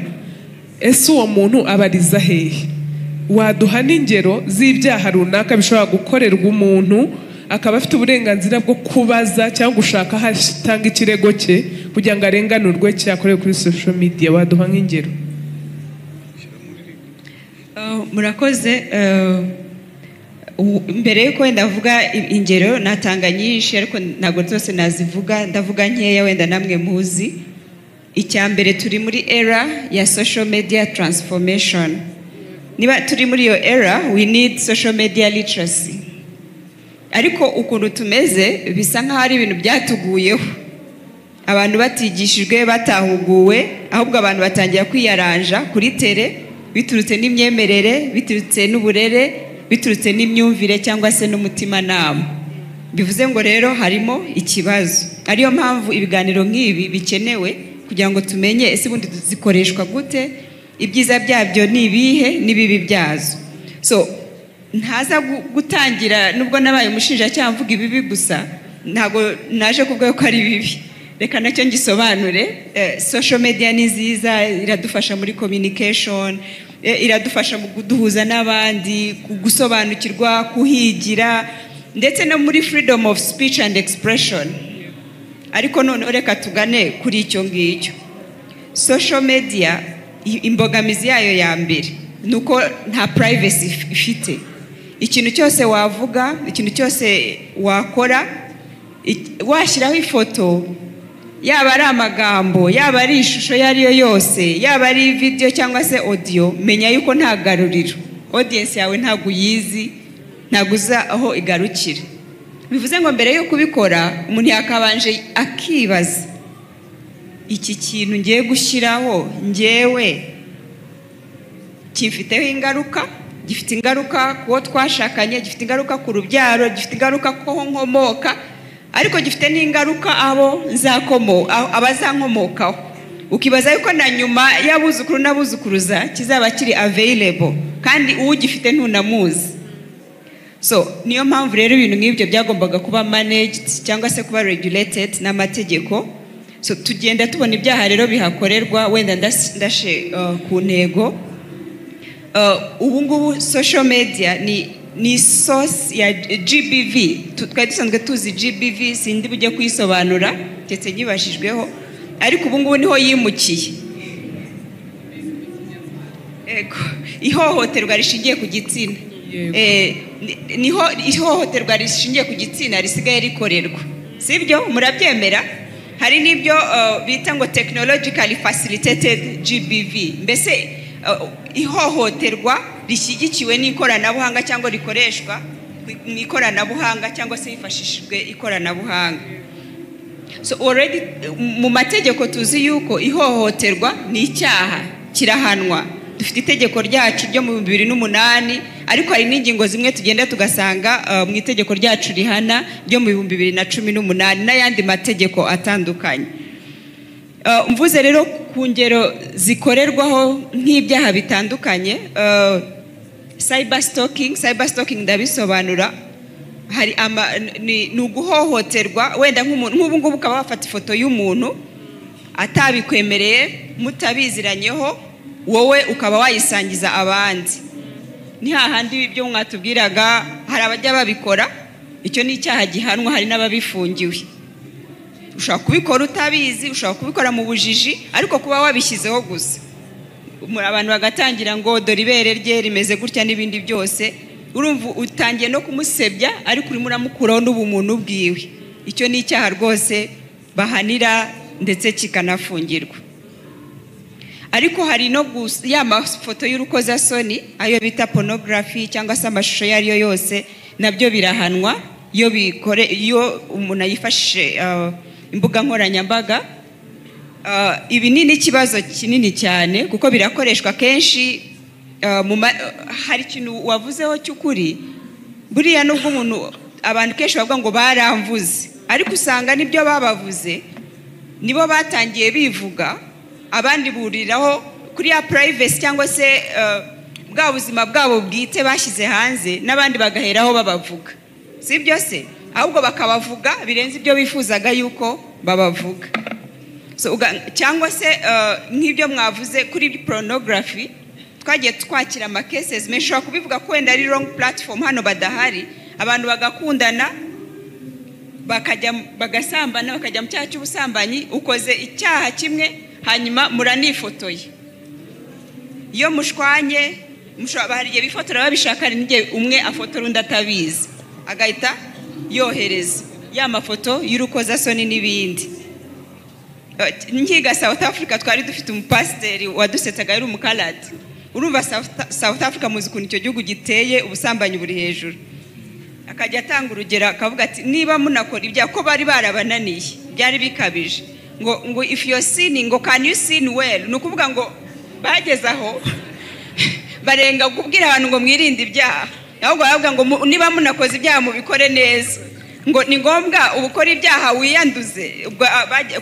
ese uwo muntu abariza hehe? Waduha n'ingero z'ibyaha runaka bishobora gukorerwa umuntu, akaba afite uburenganzira bwo kubaza cyangwa gushaka aho atanga ikirego cye kugira ngo arenganurwe cyakorewe kuri social media? Waduha nk'ingero? Murakoze. Mbere yuko wenda mvuga ingero, natanga nyinshi ariko ntabwo zose nazivuga, ndavuga nkeya wenda namwe muzi. Icya mbere, turi muri era ya social media transformation. Niba turi muri iyo era, we need social media literacy. Ariko ukuntu tumeze, bisa nk'aho ari ibintu byatuguyeho, abantu batigishijwe, batahuguwe, ahubwo abantu batangira kwiyaranja kuri terrain, biturutse n'imyemerere, biturutse n'uburere, biturutse n'imyumvire cyangwa se n'umutimanama. Bivuze ngo rero harimo ikibazo, ariyo mpamvu ibiganiro nk'ibi bikenewe kugira ngo tumenye ese ubundi zikoreshwa gute, ibyiza byabyo ni ibihe n'ibibi byazo. So ntaza gutangira, nubwo nabaye umushinjacyaha, mvuga ibibi gusa. Ntabwo naje kuvuga ko ari bibi, reka nacyo ngisobanure. Social media ni nziza, iradufasha muri communication, iradufasha mu kuduhuza n'abandi, gusobanukirwa, kuhigira, ndetse no muri freedom of speech and expression. Ariko noneho reka tugane kuri icyo ngicyo. Social media, imbogamizi yayo ya mbere ni uko nta privacy ifite. Ikintu cyose wavuga, ikintu cyose wakora, washyiraho ifoto, yaba ari amagambo, yaba ari ishusho iyo ari yo yose, yaba ari video cyangwa se audio, menya yuko nta garuriro. Audience yawe ntabwo uyizi, ntabwo uzi aho igarukira. Bivuze ngo mbere yo kubikora, umuntu yakabanje akibaza: iki kintu ngiye gushyiraho ngewe kimfiteho ingaruka, gifite ingaruka ku wo twashakanye, gifite ingaruka ku rubyaro, gifite ingaruka ku ho nkomoka, ariko gifite n'ingaruka abo nzakomo abazankomokaho? Ukibaza yuko na nyuma y'abuzukuru n'abuzukuruza kizaba kiri available, kandi uwugifite ntunamuzi. So niyo mpamvu rero ibintu nk'ibyo byagombaga kuba managed cyangwa se kuba regulated n'amategeko. So tugenda tubona ibyaha rero bihakorerwa. Wenda ndashe ku ntego. Ubu ngubu social media ni source ya GBV. Twari dusanzwe tuzi GBV, sindi bujye kuyisobanura ndetse nyibashijweho, ariko ubu ngubu niho yimukiye. Ego, ihohoterwa rishingiye ku gitsina. Niho ihohoterwa rishingiye ku gitsina risigaye rikorerwa, sibyo? Murabyemera? Hari n'ibyo bita ngo technologically facilitated GBV, mbese ihohoterwa rishyigikiwe n'ikoranabuhanga cyangwa rikoreshwa mu ikoranabuhanga cyangwa se hifashishijwe ikoranabuhanga. So already mu mategeko tuzi yuko ihohoterwa ni icyaha, kirahanwa. Dufite itegeko ryacu ryo mu 2008, ariko hari n'ingingo zimwe tugenda tugasanga mu itegeko ryacu rihana ryo mu 2018 n'ayandi mategeko atandukanye. Mvuze rero ku ngero zikorerwaho nk'ibyaha bitandukanye, cyber stalking. Cyber stalking ndabisobanura. Hari ni uguhohoterwa wenda nk'umuntu nk'ubu ngubu ukaba wafata ifoto y'umuntu atabikwemereye, mutabiziranyeho, wowe ukaba wayisangiza abandi. Ni hahandi ibyo mwatubwiraga, hari abajya babikora. Icyo ni icyaha gihanwa, hari n'ababifungiwe. Ushobora kubikora utabizi, ushobora kubikora mu bujiji, ariko kuba wabishyizeho gusa, abantu bagatangira ngo dore ibere rye rimeze gutya n'ibindi byose, urumva utangiye no kumusebya, ariko urimo uramukuraho n'ubumuntu bwiwe. Icyo ni icyaha rwose bahanira ndetse kikanafungirwa. Ariko hari no ya mafoto y'urukozasoni, ayo bita pornography, cyangwa se amashusho ayo ari yo yose, nabyo birahanwa iyo umuntu ayifashishije imbuga nkoranyambaga. Ibi ni n'ikibazo kinini cyane kuko birakoreshwa kenshi. Hari ikintu wavuzeho cy'ukuri. Buriya nubwo umuntu, abantu kenshi bavuga ngo baramvuze, ariko usanga nibyo babavuze nibo batangiye bivuga, abandi buriraho kuri ya privacy cyangwa se bwa buzima bwabo bwite bashyize hanze, n'abandi bagaheraho babavuga. Si byo se? Ahubwo bakabavuga birenze ibyo bifuzaga yuko babavuga. So, cyangwa se nk'ibyo mwavuze kuri pornography, twagiye twakira ama cases menshi. Ushobora kubivuga ko wenda ari wrong platform, hano badahari, abantu bagakundana, bakajya bagasambana, bakajya mu cyaha cy'ubusambanyi. Ukoze icyaha kimwe, hanyuma muranifotoye. Iyo mushwanye, hari igihe bifotora babishaka, hari n'igihe umwe afotora undi atabizi, agahita yohereza ya mafoto y'urukozasoni n'ibindi. Nkiga South Africa, twari dufite umupasiteri wadusetsaga, yari umukaradi. Urumva South Africa, muzi ukuntu icyo gihugu giteye, ubusambanyi buri hejuru. Akajya atanga urugero, akavuga ati niba munakora ibya ko bari barabananiye, byari bikabije, ngo "If you're sinning," ngo "can you sin well?" Ni ukuvuga ngo bageze aho barenga kubwira abantu ngo mwirinde ibyaha, ahubwo baravuga ngo niba munakoze ibyaha mubikore neza, ngo ni ngombwa uba ukora ibyaha wiyanduze. Ubwo,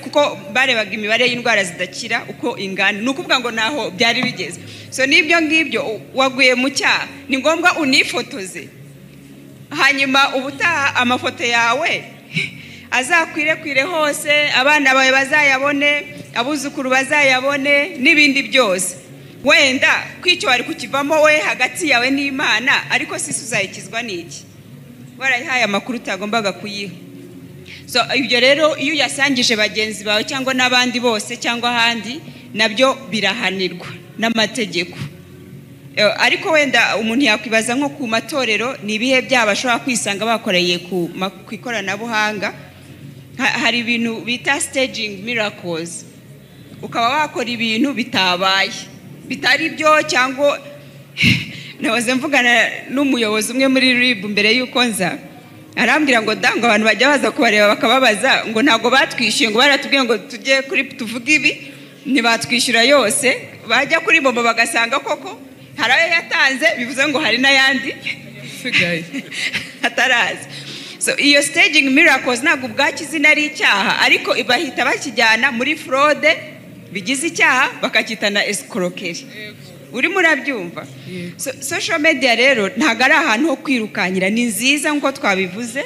kuko barebaga imibare y'indwara zidakira uko ingana, ni ukuvuga ngo naho byari bigeze. So n'ibyo ngibyo, waguye mu cyaha, ni ngombwa unifotoze, hanyuma ubutaha amafoto yawe azakwirakwire hose, abana bawe bazayabone, abuzukuru bazayabone n'ibindi byose. Wenda kwicyo wari kukivamo we hagati yawe n'Imana, ariko si uzayikizwa n'iki warayihaye amakuru utagombaga kuyiha? So ibyo rero, iyo uyasangije bagenzi bawe cyangwa n'abandi bose cyangwa ahandi, nabyo birahanirwa n'amategeko. Ariko wenda umuntu yakwibaza nko ku matorero, ni ibihe byaba bashobora kwisanga bakoreye ku ikoranabuhanga? Hari ibintu bita staging miracles, ukaba wakora ibintu bitabaye, bitari byo. Cyangwa nahoze mvugana n'umuyobozi umwe muri RIB mbere y'uko nza, arambwira ngo da, ngo abantu bajya baza kubareba bakababaza ngo ntabwo batwishyuye, ngo baratubwiye ngo tujye kuri tuvuge ibi, ntibatwishyura yose. Bajya kuri MoMo bagasanga koko hari ayo yatanze, bivuze ngo hari n'ayandi isigaye ataraza. So iyo staging miracles ntabwo ubwacyo izina ari icyaha, ariko bahita bakijyana muri fraude bigize icyaha, bakacyita na escroquerie. Urimo urabyumva? So, social media rero ntabwo ari ahantu ho kwirukankira. Ni nziza nk'uko twabivuze,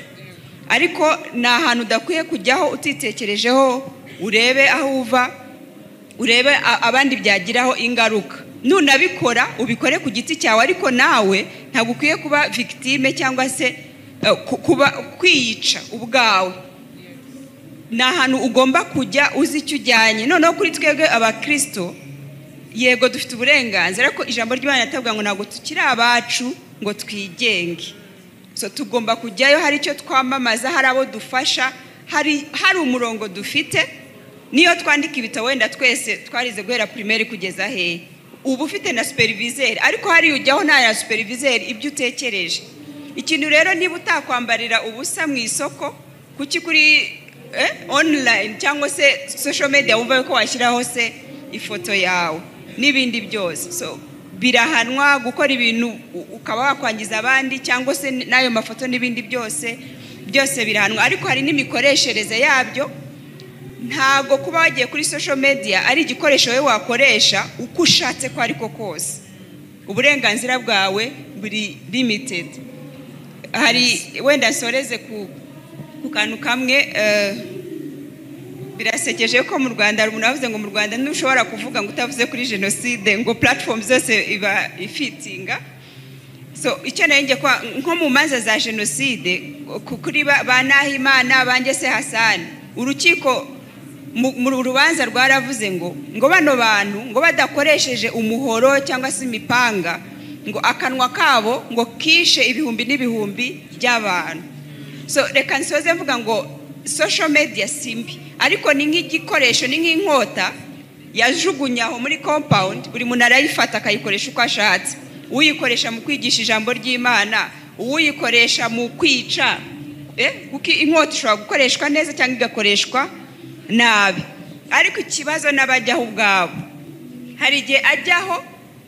ariko ni ahantu udakwiye kujyaho utitekerejeho, urebe aho uva, urebe abandi byagiraho ingaruka. Nunabikora ubikore ku giti cyawe, ariko nawe ntabwo ukwiye kuba victime cyangwa se kuba kwiyica ubwawe. Ni ahantu ugomba kujya uzi icyo ujyanye. Noneho kuri twebwe abakirisito, yego dufite uburenganzira, ariko ijambo ry'Imana ritavuga ngo ntabwo tukiri abacu ngo twigenge. So tugomba kujyayo hari icyo twamamaza, hari abo dufasha, hari umurongo dufite. Niyo twandika ibitabo, wenda twese twarize guhera primaire kugeza hehe, uba ufite na superviseur, ariko hariya ujyaho nta ya superviseur ibyo utekereje. Ikintu rero, niba utakwambarira ubusa mu isoko, kuki kuri online cyangwa se social media wumva ko washyiraho se ifoto yawe n'ibindi byose? So birahanwa gukora ibintu ukaba wakwangiza abandi, cyangwa se n'ayo mafoto n'ibindi byose, byose birahanwa. Ariko hari n'imikoreshereze yabyo. Ntabwo kuba wagiye kuri social media ari igikoresho wowe wakoresha uko ushatse ko ariko kose. Uburenganzira bwawe buri limited. Hari wenda nsoreze ku kantu kamwe. Birasekeje ko mu Rwanda hari umuntu wavuze ngo mu Rwanda ntushobora kuvuga ngo utavuze kuri jenoside, ngo platform zose iba ifitinga. So icyo nari ngiye nko mu manza za jenoside kuri ba Nahimana banjye se Hasani, urukiko mu rubanza rwaravuze ngo bano bantu ngo badakoresheje umuhoro cyangwa se imipanga, ngo akanwa kabo ngo kishe ibihumbi n'ibihumbi by'abantu. So reka nsoze mvuga ngo social media si mbi, ariko ni nk'igikoresho, ni nk'inkota yajugunye aho muri compound, buri muntu arayifata akayikoresha uko ashatse. Uyikoresha mu kwigisha ijambo ry'Imana, uwuyikoresha mu kwica, kuko inkota ishobora gukoreshwa neza cyangwa igakoreshwa nabi. Ariko ikibazo n'abajyaho ubwabo, hari igihe ajyaho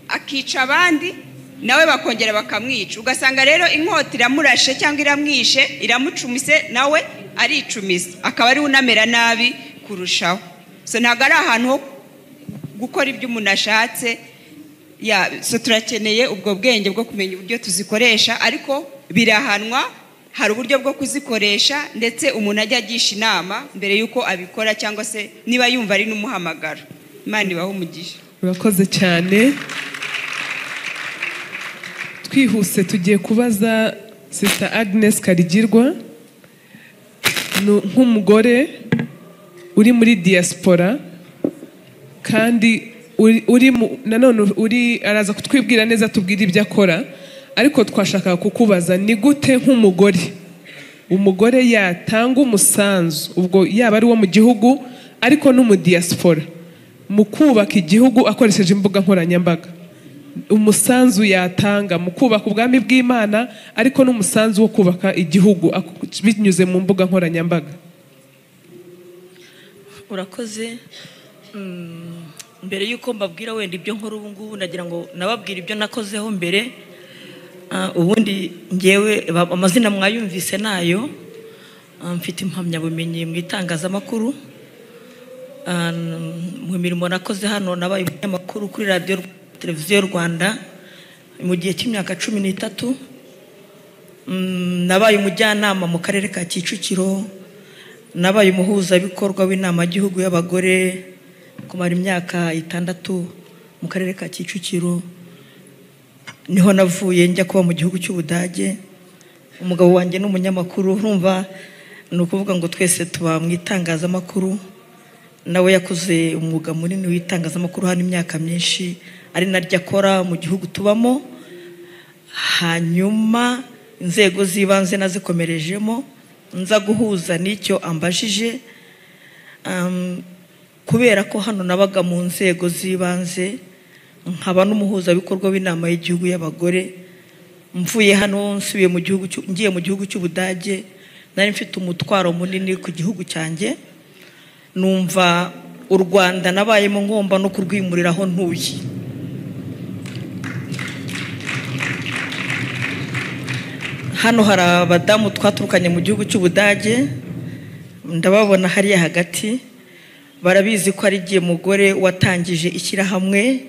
akica abandi. nawe bakongera bakamwica. Ugasanga rero inkota iramurashe cyangwa iramwishe, iramucumise, nawe aricumise, akaba ari unamera nabi kurushaho. So ntabwo ari ahantu ho gukora ibyo umuntu ashatse. So turakeneye ubwo bwenge bwo kumenya uburyo tuzikoresha, ariko birahanwa, hari uburyo bwo kuzikoresha, ndetse umuntu ajya agisha inama mbere yuko abikora, cyangwa se niba yumva ari n'umuhamagaro. Imana ibahe umugisha. Urakoze cyane. Twihuse tugiye kubaza Sister Agnes Karigirwa, nk'umugore uri muri diaspora kandi uri nanone uri, araza kutwibwira neza tubwire ibyo akora, ariko twashakaga kukubaza ni gute nk'umugore, umugore yatanga umusanzu, ubwo yaba ari uwo mu gihugu ariko no mu diaspora, mu kubaka igihugu akoresheje imbuga nkoranyambaga, umusanzu yatanga mu kubaka ubwami bw'Imana ariko n'umusanzu wo kubaka igihugu binyuze mu mbuga nkoranyambaga. Urakoze. Mbere yuko mbabwira wenda ibyo nkora ubu ngubu, nagira ngo nababwira ibyo nakozeho mbere. Ubundi ngewe amazina mwayumvise nayo, mfite impamyabumenyi mu itangazamakuru. Mu mirimo nakoze hano, nabaye umunyamakuru kuri radiyo televiziyo Rwanda mu gihe cy'imyaka 13. Nabaye umujyanama mu karere ka Kicukiro, nabaye umuhuzabikorwa w'inama y'igihugu y'abagore kumara imyaka 6 mu karere ka Kicukiro. Niho navuye njya kuba mu gihugu cy'Ubudage. Umugabo wanjye ni umunyamakuru, urumva ni ukuvuga ngo twese tuba mu itangazamakuru. Nawe yakoze umwuga munini w'itangazamakuru hano imyaka myinshi, ari naryo akora mu gihugu tubamo. Hanyuma inzego z'ibanze nazikomerejemo, nza guhuza n'icyo ambajije. Kubera ko hano nabaga mu nzego z'ibanze, nkaba n'umuhuzabikorwa w'inama y'igihugu y'abagore, mvuye hano nsubiye mu gihugu, ngiye mu gihugu cy'Ubudage, nari mfite umutwaro munini ku gihugu cyanjye. Numva u Rwanda nabayemo ngomba no kurwimurira aho ntuye. Hano hari abadamu twaturukanye mu gihugu cy'Ubudage, ndababona hariya hagati, barabizi ko ari igihe mugore watangije ishyirahamwe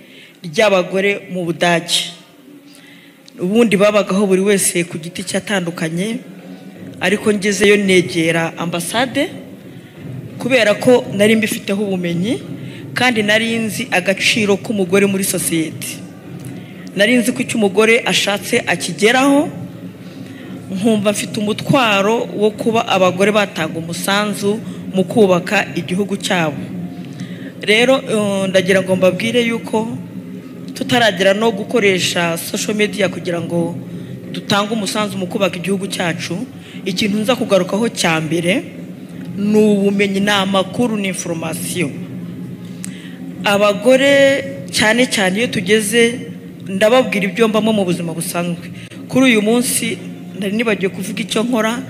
ry'abagore mu Budage. Ubundi babagaho buri wese ku giti cyatandukanye, ariko ngezeyo negera ambasade, kubera ko nari mbifiteho ubumenyi kandi nari nzi agaciro k'umugore muri sosiyete. Nari nzi ko icyo umugore ashatse akigeraho, nkumva mfite umutwaro wo kuba abagore batanga umusanzu mu kubaka igihugu cyabo. Rero ndagira ngo mbabwire yuko tutaragera no gukoresha social media kugira ngo dutange umusanzu mu kubaka igihugu cyacu, ikintu nza kugarukaho cya mbere ni ubumenyi, ni amakuru, ni information. Abagore cyane cyane iyo tugeze, ndababwira ibyo mbamo mu buzima busanzwe. Kuri uyu munsi nari nibagiwe kuvuga icyo nkora,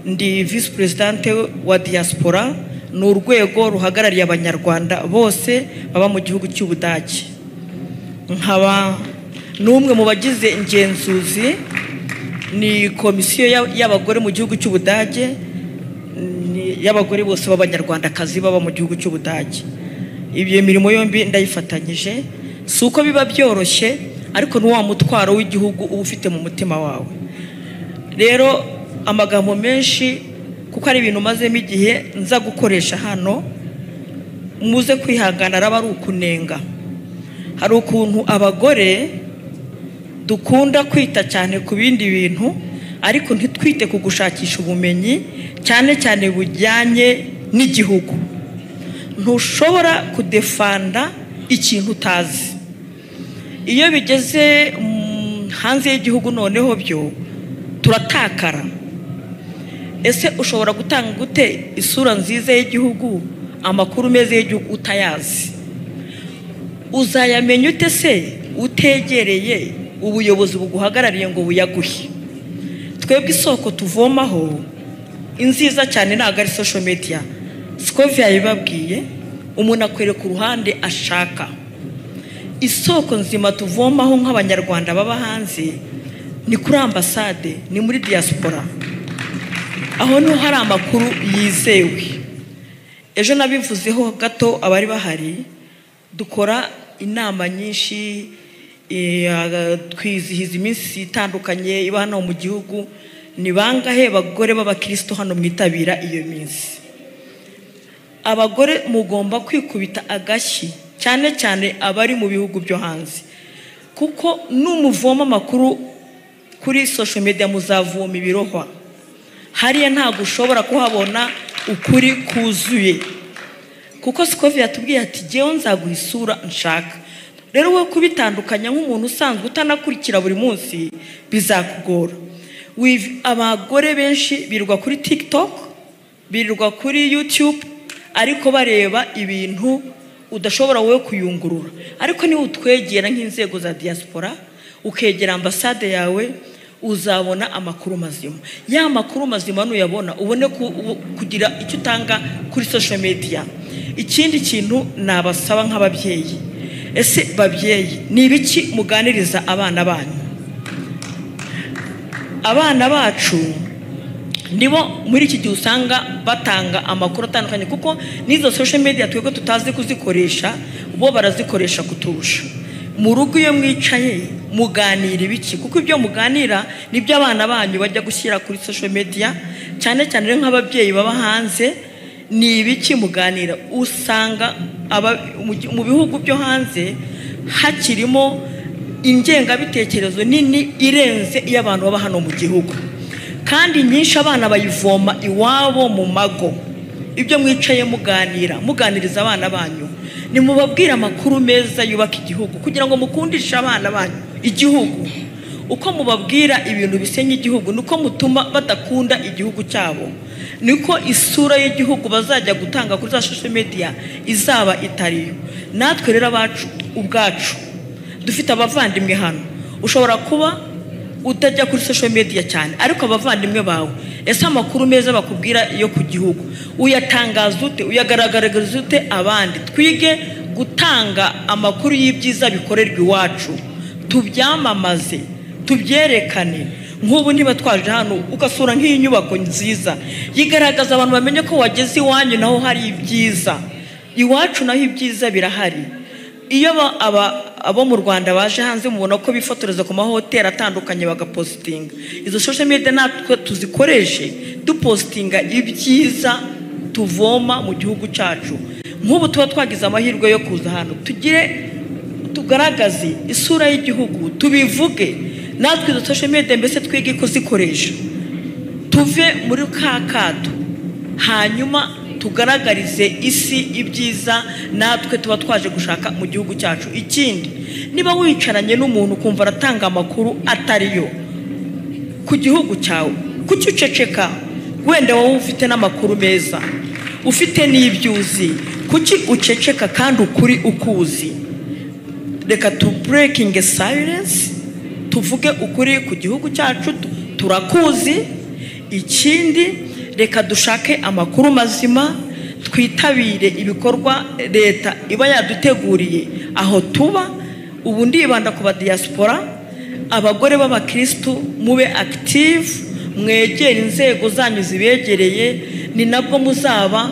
ndi vice presidente wa diaspora, ni urwego ruhagarariye abanyarwanda bose baba mu gihugu cy'Ubudage. Nkaba n'umwe mu bagize ingenzuzi, ni komisiyo y'abagore mu gihugu cy'Ubudage, y'abagore bose b'abanyarwandakazi baba mu gihugu cy'Ubudage. Ibyo mirimo yombi ndayifatanyije, si uko biba byoroshye, ariko ni wa mutwaro w'igihugu uba ufite mu mutima wawe. Rero amagambo menshi, kuko ari ibintu mazemo igihe nza gukoresha hano, muze kwihangana, araba ari ukunenga. Hari ukuntu abagore dukunda kwita cyane ku bindi bintu, ariko ntitwite ku gushakisha ubumenyi cyane cyane bujyanye n'igihugu. Ntushobora kudefanda ikintu utazi. Iyo bigeze hanze y'igihugu noneho byo turatakara. Ese ushobora gutanga gute isura nziza y'igihugu, amakuru meza y'igihugu utayazi? Uzayamenya ute se utegereye ubuyobozi buguhagarariye ngo buyaguhe? Twebwe isoko tuvomaho inziza cyane ntabwo ari social media. Scovia yabibabwiye, umuntu akwereka uruhande ashaka. Isoko nzima tuvomaho nk'Abanyarwanda baba hanze ni kuri ambasade, ni muri diaspora, aho niho hari amakuru yizewe. Ejo nabivuzeho gato abari bahari, dukora inama nyinshi, twizihiza iminsi itandukanye iba hano mu gihugu. Ni bangahe bagore b'abakristo hano mwitabira iyo minsi? Abagore mugomba kwikubita agashyi, cyane cyane abari mu bihugu byo hanze, kuko numuvoma amakuru kuri social media muzavoma ibirohwa. Hariya ntabwo ushobora kuhabona ukuri kuzuye, kuko Scovia yatubwiye ati jyewe nzaguha isura nshaka. Rero wowe kubitandukanya nk'umuntu usanzwe utanakurikira buri munsi bizakugora. Abagore benshi birirwa kuri TikTok, birirwa kuri YouTube, ariko bareba ibintu udashobora wowe kuyungurura. Ariko niba utwegera nk'inzego za diaspora, ukegera ambasade yawe, uzabona amakuru mazima. Ya makuru mazima nuyabona ubone kugira icyo utanga kuri social media. Ikindi kintu nabasaba nk'ababyeyi, ese babyeyi ni ibiki muganiriza abana banyu? Abana bacu nibo muri iki gihe usanga batanga amakuru atandukanye, kuko n'izo social media twebwe tutazi kuzikoresha, bo barazikoresha kuturusha. Mu rugo iyo mwicaye muganira ibiki? Kuko ibyo muganira nibyo abana banyu bajya gushyira kuri social media, cyane cyane rero nk'ababyeyi baba hanze, ni ibiki muganira? Usanga mu bihugu byo hanze hakirimo ingengabitekerezo nini irenze iy'abantu baba hano mu gihugu, kandi nyinshi abana bayivoma iwabo mu mago. Ibyo mwicaye muganira, muganiriza abana banyu, nimubabwire amakuru meza yubaka igihugu, kugira ngo mukundishe abana banyu igihugu. Uko mubabwira ibintu bisenya igihugu niko mutuma badakunda igihugu cyabo, niko isura y'igihugu bazajya gutanga kuri za social media izaba itariyo. Natwe rero abacu ubwacu dufite abavandimwe hano, ushobora kuba utajya kuri social media cyane, ariko abavandimwe bawe ese amakuru meza bakubwira yo ku gihugu uyatangaza ute? Uyagaragariza ute abandi? Twige gutanga amakuru y'ibyiza bikorerwa iwacu, tubyamamaze, tubyerekane. Nk'ubu niba twaje hano ugasura nk'iyi nyubako nziza yigaragaza, abantu bamenye ko wageze iwanyu naho hari ibyiza, iwacu naho ibyiza birahari. Iyo abo mu Rwanda baje hanze mubona ko bifotoreza ku mahoteli atandukanye bagapostinga. Izo social media natwe tuzikoreshe dupostinga ibyiza tuvoma mu gihugu cyacu. Nk'ubu tuba twagize amahirwe yo kuza hano, tugire tugaragaze isura y'igihugu, tubivuge. Natwe izo social media mbese twige kuzikoresha, tuve muri ka kato, hanyuma tugaragarize isi ibyiza natwe tuba twaje gushaka mu gihugu cyacu. Ikindi, niba wicaranye n'umuntu ukumva aratanga amakuru atariyo ku gihugu cyawe, kuki uceceka? Wenda wowe ufite n'amakuru meza, ufite n'ibyo uzi, kuki uceceka kandi ukuri ukuzi? Reka tu breaking silence, tuvuge ukuri ku gihugu cyacu, turakuzi. Ikindi, reka dushake amakuru mazima, twitabire ibikorwa leta iba yaduteguriye aho tuba. Ubu ndibanda ku ba diaspora, abagore b'abakristu mube active, mwegere inzego zanyu zibegereye, ni nabwo muzaba.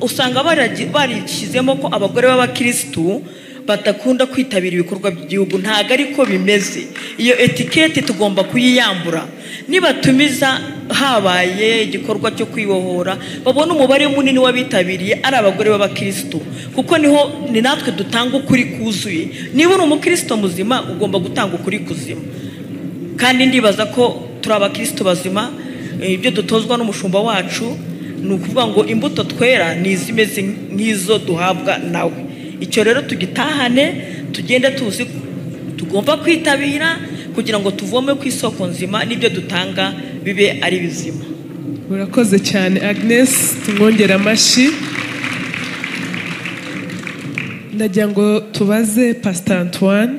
Usanga barishyizemo ko abagore b'abakristu badakunda kwitabira ibikorwa by'igihugu. Ntabwo ariko bimeze. Iyo etiketi tugomba kuyiyambura. Nibatumiza habaye igikorwa cyo kwibohora, babona umubare munini w'abitabiriye ari abagore b'abakristo, kuko niho ni natwe dutanga ukuri kuzuye. Niba uri umukristo muzima ugomba gutanga ukuri kuzima, kandi ndibaza ko turi abakristo bazima. Ibyo dutozwa n'umushumba wacu ni ukuvuga ngo imbuto twera ni izimeze nk'izo duhabwa nawe. Icyo rero tugitahane, tugende tuzi tugomba kwitabira kugira ngo tuvome ku isoko nzima, n'ibyo dutanga bibe ari bizima. Murakoze cyane Agnes, tumwongera amashyi. Ndagira ngo tubaze Pastor Antoine,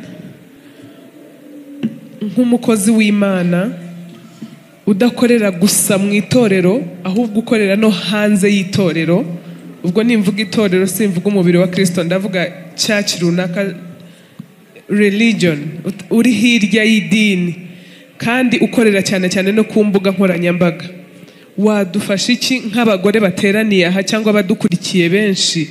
nk'umukozi w'Imana udakorera gusa mu itorero ahubwo ukorera no hanze y'itorero. Ubwo nimvuga itorero simvuga umubiri wa Kristo, ndavuga church runaka religion, uri hirya y'idini kandi ukorera cyane cyane no ku mbuga nkoranyambaga, wadufasha iki nk'abagore bateraniye aha cyangwa abadukurikiye benshi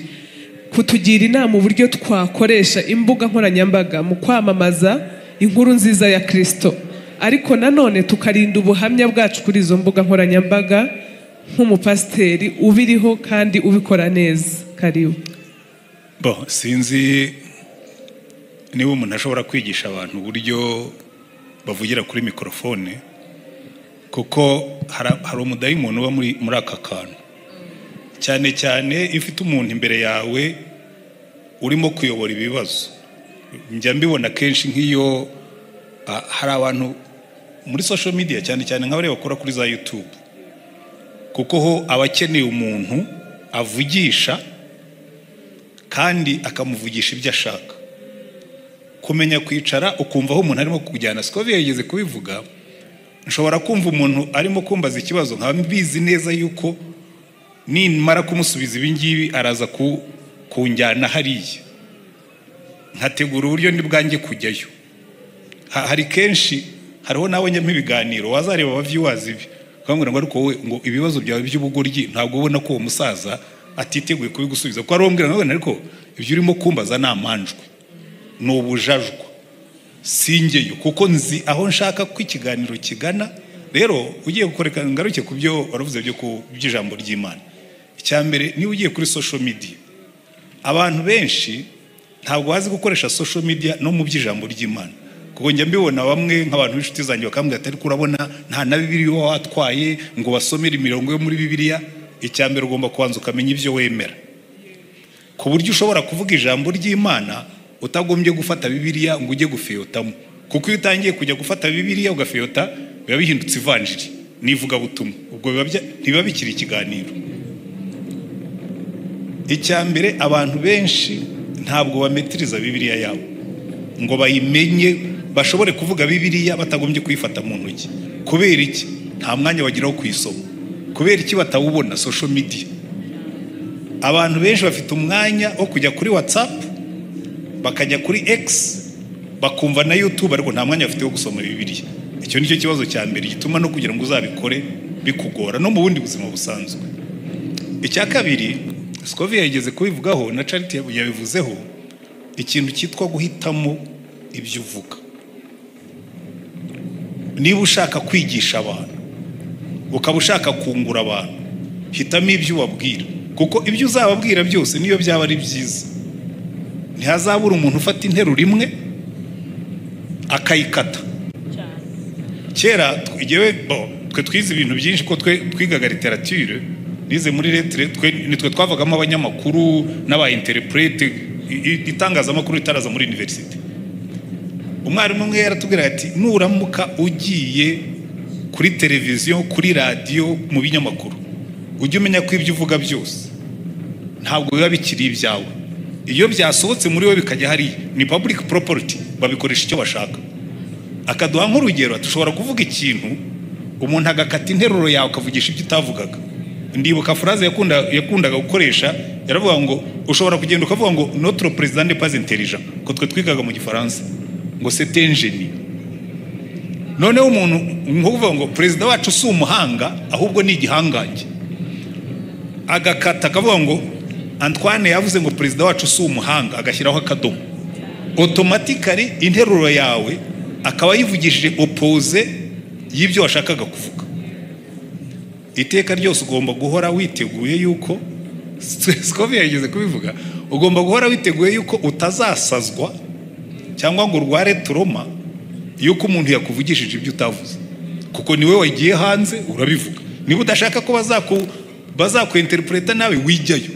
kutugira inama uburyo twakoresha imbuga nkoranyambaga mu kwamamaza inkuru nziza ya Kristo, ariko nanone tukarinda ubuhamya bwacu kuri izo mbuga nkoranyambaga nk'umupasiteri ubiriho kandi ubikora neza? Karibu. Bo, sinzi niba umuntu ashobora kwigisha abantu uburyo bavugira kuri mikorofone, kuko hari umudayimoni uba muri aka kantu, cyane cyane iyo ufite umuntu imbere yawe urimo kuyobora ibibazo. Njya mbibona kenshi nk'iyo hari abantu muri social media, cyane cyane nk'abari bakora kuri za YouTube, kuko ho abakeneye umuntu avugisha kandi akamuvugisha ibyo ashaka. Kumenya kwicara ukumva aho umuntu arimo kujyana, Scovia yigeze kubivuga, nshobora kumva umuntu arimo kumbaza ikibazo nkaba mbizi neza yuko nimara kumusubiza ibi ngibi araza kunjyana hariya, nkategura uburyo ndi bwanjye kujyayo. Hari kenshi hariho nawe njya ibiganiro wazareba aba viewers ibi ukambwira ngo ariko wowe ngo ibibazo byawe by'ubugoryi ntabwo ubona ko uwo musaza atiteguye kubigusubiza, kuko arombwira ngo ariko ibyo urimo kumbaza ni amanjwe, ni ubujajwa, singeyo kuko nzi aho nshaka ko ikiganiro kigana. Rero ugiye gukoreka ngaruke ku byo waravuze byo ku by'ijambo ry'Imana. Icya mbere, niba ugiye kuri social media, abantu benshi ntabwo bazi gukoresha social media no mu by'ijambo ry'Imana, kuko njya mbibona bamwe nk'abantu b'inshuti zanjye bakambwira ati ariko urabona nta na Bibiliya uba watwaye ngo basomere imirongo yo muri Bibiliya. Icya mbere ugomba kubanza ukamenya ibyo wemera, ku buryo ushobora kuvuga ijambo ry'Imana utagombye gufata Bibiliya ngo ujye gufeyotamo, kuko iyo utangiye kujya gufata Bibiliya ugafeyota biba bihindutse ivanjiri n'ivugabutumwa, ubwo ntibiba bikiri ikiganiro. Icya mbere, abantu benshi ntabwo bametiriza Bibiliya yabo ngo bayimenye, bashobore kuvuga Bibiliya batagombye kuyifata mu ntoki. Kubera iki? Nta mwanya bagira wo kuyisoma. Kubera iki batawubona? Social media. Abantu benshi bafite umwanya wo kujya kuri WhatsApp, bakajya kuri X, bakumva na YouTube, ariko nta mwanya bafite wo gusoma Bibiliya. Icyo nicyo kibazo cya mbere gituma no kugira ngo uzabikore bikugora no mu bundi buzima busanzwe. Icya kabiri, Scovia yigeze kubivugaho na Charity yabivuzeho, ikintu cyitwa guhitamo ibyo uvuga. Niba ushaka kwigisha abantu, ukaba ushaka kungura abantu, hitamo ibyo ubabwira, kuko ibyo uzababwira byose niyo byaba ari byiza, ntihazabura umuntu ufata interuro imwe akayikata. Kera twe twize ibintu byinshi, ko twe twigaga literature, nize muri lettre, twe nitwe twavagamo abanyamakuru n'aba interprete, itangazamakuru ritaraza muri university. Umwarimu umwe yaratubwira ati nuramuka ugiye kuri televiziyo, kuri radio, mu binyamakuru, ujye umenya ko ibyo uvuga byose ntabwo biba bikiri ibyawe. Iyo byasohotse muri we bikajya hariya, ni public property, babikoresha icyo bashaka. Akaduha nk'urugero, dushobora kuvuga ikintu umuntu agakata interuro yawe akavugisha ibyo utavugaga. Ndibuka phrase yakundaga gukoresha, yaravuga ngo ushobora kugenda ukavuga ngo notre président n'est pas intelligent, ko twe twigaga mu Gifaransa ngo c'est un génie. Noneho umuntu nkuvuga ngo président wacu si umuhanga ahubwo ni igihangange, agakata akavuga ngo Antoine yavuze ngo président wacu si umuhanga, agashyiraho akadomo. Automatically interuro yawe akaba yivugishije opposé y'ibyo washakaga kuvuga. Iteka ryose ugomba guhora witeguye yuko, Scovia yigeze kubivuga, ugomba guhora witeguye yuko utazasazwa cyangwa ngo urware trauma yuko umuntu yakuvugishije ibyo utavuze, kuko niwe wagiye hanze urabivuga. Niba udashaka ko bazakuinterpreta nawe wijyayo,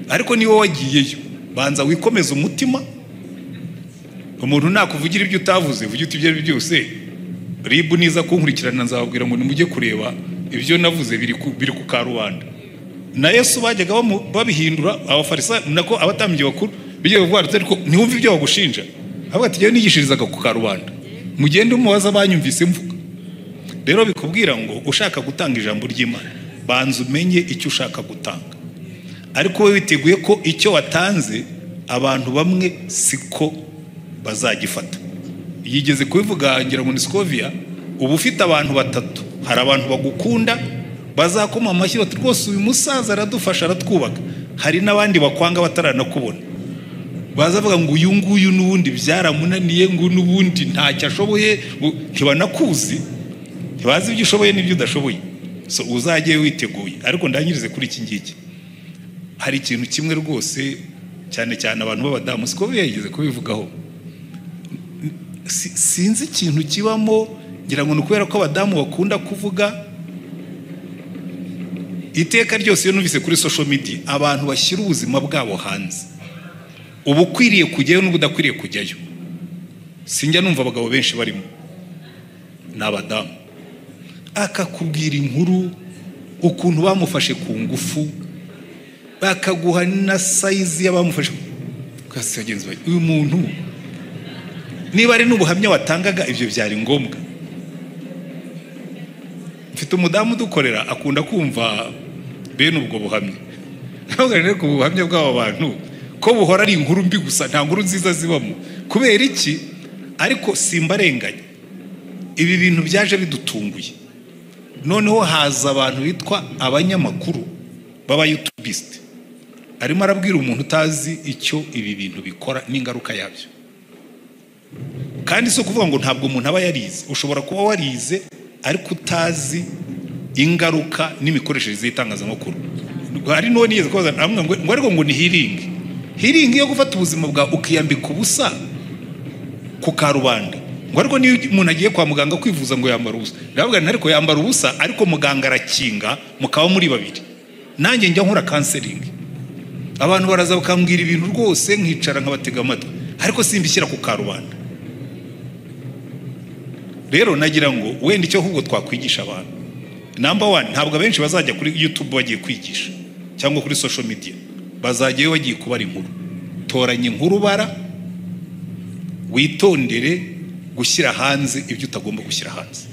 ariko niwe wagiyeyo banza wikomeza umutima. Umuntu nakuvugira ibyo utavuze, vuga uti ibyo byose RIB niza kunkurikirana nzababwira ngo nimujye kureba ibyo navuze biri ku karubanda. Na Yesu bajyaga babihindura, abafarisayo nako abatambyi bakuru bigiye kuvuga ati ariko ntiwumve ibyo bagushinja, avuga ati njyewe nigishirizaga ku karubanda, mugende umubaza banyumvise mvuga. Rero bikubwira ngo ushaka gutanga ijambo ry'Imana banza umenye icyo ushaka gutanga, ariko wowe witeguye ko icyo watanze abantu bamwe siko bazagifata. Yigeze kubivuga ngira ngo ni Scovia, uba ufite abantu batatu, hari abantu bagukunda bazakoma amashyi bati rwose uyu musaza aradufasha aratwubaka, hari n'abandi bakwanga bataranakubona bazavuga ngo uyu nguyu n'ubundi byaramunaniye, ngo n'ubundi ntacyo ashoboye, ntibanakuzi, ntibazi ibyo ushoboye n'ibyo udashoboye. So uzajye witeguye. Ariko ndangirize kuri iki ngiki, hari ikintu kimwe rwose cyane cyane abantu b'abadamu, Scovia yigeze kubivugaho, sinzi ikintu kibamo, ngira ngo ni ukubera ko abadamu bakunda kuvuga. Iteka ryose iyo numvise kuri social media abantu bashyira ubuzima bwabo hanze, uba ukwiriye kujyayo n'ubudakwiriye kujyayo. Sinjya numva abagabo benshi barimo, ni abadamu. Akakubwira inkuru ukuntu bamufashe ku ngufu, bakaguha na size y'abamufashe. Uyu muntu niba ari n'ubuhamya watangaga ibyo byari ngombwa. Mfite umudamu dukorera akunda kumva bene ubwo buhamya. Ntabwo rero ku buhamya bw'aba bantu ko buhora ari inkuru mbi gusa, nta nkuru nziza zibamo. Kubera iki? Ariko simbarenganya, ibi bintu byaje bidutunguye. Noneho haza abantu bitwa abanyamakuru baba YouTubist, arimo arabwira umuntu utazi icyo ibi bintu bikora n'ingaruka yabyo. Kandi si ukuvuga ngo ntabwo umuntu aba yarize, ushobora kuba warize ariko utazi ingaruka n'imikoreshereze y'itangazamakuru. Hari n'uwo nigeze kubaza ngo ariko ngo ni healing. Healing yo gufata ubuzima bwawe ukiyambika ubusa ku karubanda. Ngo ariko niyo umuntu agiye kwa muganga kwivuza ngo yambara ubusa. Ndavuga nti ariko yambara ubusa, ariko muganga arakinga mukaba muri babiri. Nanjye njya nkora counseling. Abantu baraza bakambwira ibintu rwose nkicara nkabatega amatwi, ariko simbishyira ku karubanda. Rero nagira ngo wenda icyo ahubwo twakwigisha abantu, number 1, ntabwo abenshi bazajya kuri YouTube bagiye kwigisha cyangwa kuri social media, bazajyayo bagiye kubara inkuru. Toranya inkuru bara, witondere gushyira hanze ibyo utagomba gushyira hanze,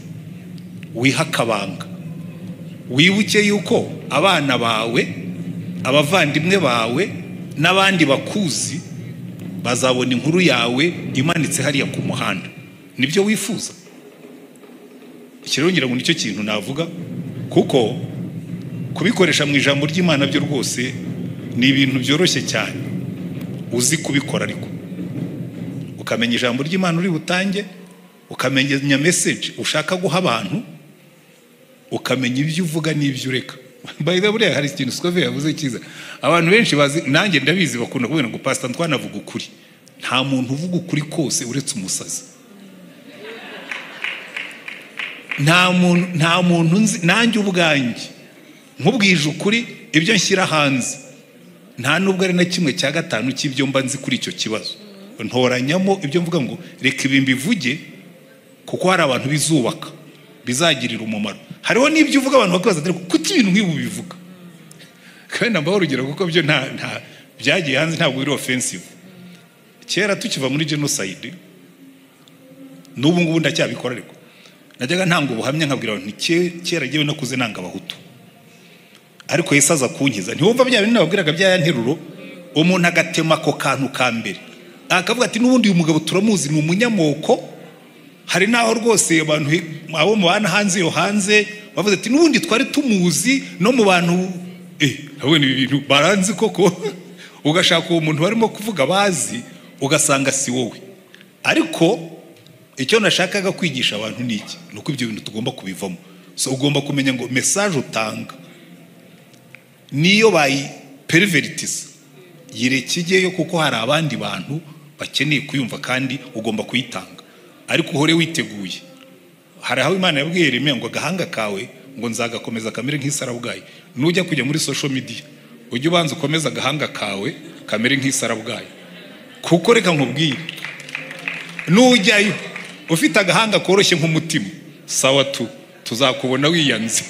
wiha akabanga, wibuke yuko abana bawe, abavandimwe bawe n'abandi bakuzi bazabona inkuru yawe imanitse hariya ku muhanda. Nibyo wifuza? Iki rero ngira ngo nicyo kintu navuga, kuko kubikoresha mu ijambo ry'Imana byo rwose ni ibintu byoroshye cyane, uzi kubikora ariko ukamenya ijambo ry'Imana uri butange, ukamenya message ushaka guha abantu, ukamenya ibyo uvuga n'ibyo ureka. By the way, hari ikintu Scovia yavuze cyiza, abantu benshi bazi, nanjye ndabizi, bakunda kubona ngo Pastor Antoine avuga ukuri. Nta muntu uvuga ukuri kose uretse umusazi. Nta muntu nzi, nanjye ubwanjye nkubwije ukuri ibyo nshyira hanze nta nubwo ari na kimwe cya gatanu cy'ibyo mba nzi kuri icyo kibazo. Ntoranyamo ibyo mvuga ngo reka ibi mbivuge kuko hari abantu bizubaka, bizagirira umumaro. Hariho n'ibyo uvuga abantu bakabaza ati kuki ibintu nk'ibi ubivuga? Kandi nambaho urugero kuko byo nta byagiye hanze, ntabwo biri offensive. Kera tukiva muri genocide, n'ubu ngubu ndacyabikora, ariko najyaga ntanga ubuhamya nkabwira abantu kera jyewe nakuze nanga abahutu, ariko Yesu aza kunkiza. Ntiwumva bya bintu nababwiraga bya ya nteruro, umuntu agatema ako kantu ka mbere akavuga ati n'ubundi uyu mugabo turamuzi ni umunyamoko. Hari naho rwose abantu abo mubana hanze yo hanze bavuze ati n'ubundi twari tumuzi no mu bantu nabwo ni ibintu baranzi koko. Ugashaka uwo muntu barimo kuvuga bazi, ugasanga si wowe. Ariko icyo nashakaga kwigisha abantu ni iki? Ni uko ibyo bintu tugomba kubivamo. So ugomba kumenya ngo message utanga niyo bayipervertisa yirekigeyo, kuko hari abandi bantu bakeneye kuyumva kandi ugomba kuyitanga. Ariko uhore witeguye. Hari aho Imana yabwiye Yeremiya ngo agahanga kawe ngo nzagakomeza kamere nk'isarabwayi. Nujya kujya muri social media ujye ubanza ukomeza agahanga kawe kamere nk'isarabwayi, kuko reka nkubwire, nujyayo ufite agahanga koroshye nk'umutima, sawa tu tuzakubona wiyanze.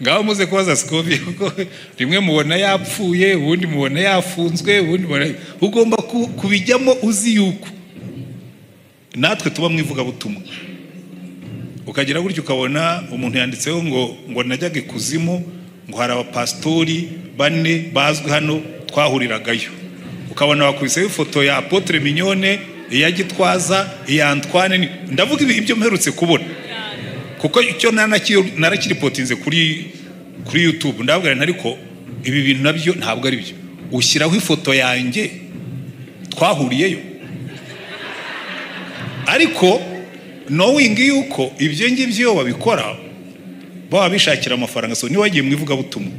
Ngaho muze kubaza Scovia, kuko rimwe mubona yapfuye, ubundi mubona yafunzwe, ubundi mubona. Ugomba kubijyamo uzi yuko natwe tuba mu ivugabutumwa. Ukagira gutyo ukabona umuntu yanditseho ngo najyaga ikuzimu, ngo hari abapastori bane bazwi hano twahuriragayo. Ukabona bakubiseho ifoto ya Apotre Mignone, iya Gitwaza, iya Antoine. Ndavuga ibyo mperutse kubona, kuko icyo narakiripotinze kuri YouTube. Ndababwira nti ariko ibi bintu nabyo ntabwo ari byo. Ushyiraho ifoto yanjye twahuriyeyo, ariko knowing yuko ibyo ngibyo iyo babikora baba bishakira amafaranga. So niba wagiye mu ivugabutumwa,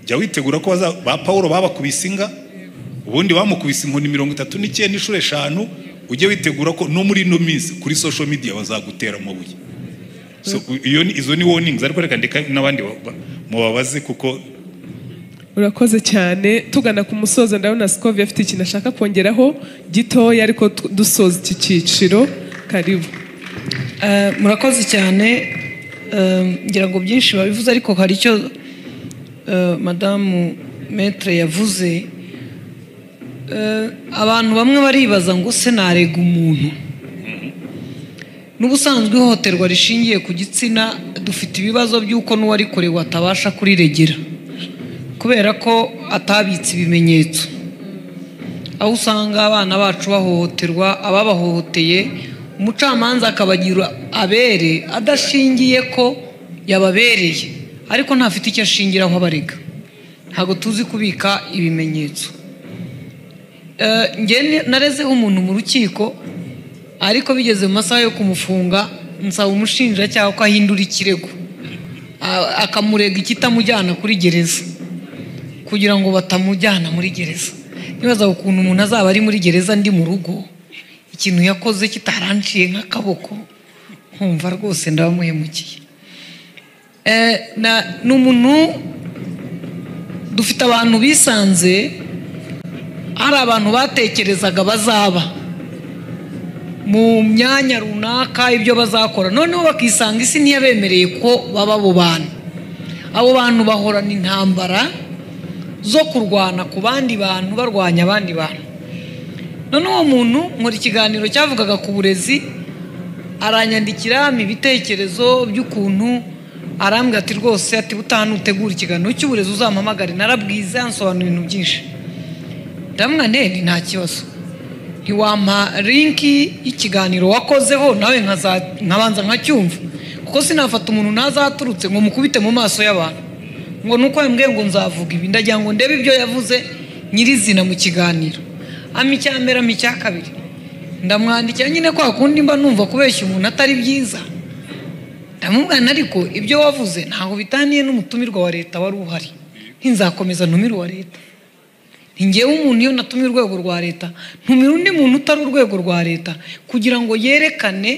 jya witegura ko ba Paulo babakubise inga, ubundi bamukubise inkoni 39 inshuro 5. Ujye witegura ko no muri ino minsi kuri social media bazagutera amabuye. So iyo ni izo ni warnings, ariko reka ndeka n'abandi mubabaze kuko. Urakoze cyane. Tugana ku musozo, ndabona Scovia afite ikintu ashaka kongeraho gitoya, ariko dusoza iki cyiciro. Karibu. Murakoze cyane. Ngira ngo byinshi babivuze, ariko hari icyo madamu maître yavuze. Abantu bamwe baribaza ngo se narega umuntu? N'ubusanzwe ihohoterwa rishingiye ku gitsina, dufite ibibazo by'uko n'uwarikorewe atabasha kuriregera kubera ko atabitse ibimenyetso, aho usanga abana bacu bahohoterwa, ababahohoteye umucamanza akabagira abere adashingiye ko yababereye, ariko ntafite icyo ashingiraho abarega. Ntabwo tuzi kubika ibimenyetso. Njye narezeho umuntu mu rukiko, ariko bigeze mu masaha yo kumufunga nsaba umushinjacyaha ko ahindura ikirego, akamurega ikitamujyana kuri gereza, kugira ngo batamujyana muri gereza. Nibaza ukuntu umuntu azaba ari muri gereza ndi mu rugo, ikintu yakoze kitaranciye nk'akaboko, nkumva rwose ndabamuhemukiye. Ni umuntu, dufite abantu bisanze hari abantu batekerezaga bazaba mu myanya runaka, ibyo bazakora, noneho bakisanga isi ntiyabemereye ko baba abo bantu. Abo bantu bahorana intambara zo kurwana ku bandi bantu, barwanya abandi bantu. Noneho uwo muntu nkora ikiganiro cyavugaga ku burezi, aranyandikira ibitekerezo by'ukuntu, arambwira ati rwose, ati butaha nutegura ikiganiro cy'uburezi uzampamagare. Narabwize, ansobanura ibintu byinshi. Ndamubwira nti nta kibazo, ntiwampa link y'ikiganiro wakozeho nawe nkabanza nkacyumva, kuko sinafata umuntu ntazaturutse ngo mukubite mu maso y'abantu ngo nuko yambwiye ngo nzavuga ibi. Ndagira ngo ndebe ibyo yavuze nyirizina mu kiganiro. Ampa icya mbere, ampa icya kabiri, ndamwandikira nyine kwa kundi mba numva kubeshya umuntu atari byiza. Ndamubwira ariko ibyo wavuze ntabwo bitaniye n'umutumirwa wa leta wari uhari, ntinzakomeza ntumire uwa leta. Njyewe umuntu iyo natumiye urwego rwa leta, ntumira undi muntu utari urwego rwa leta, kugira ngo yerekane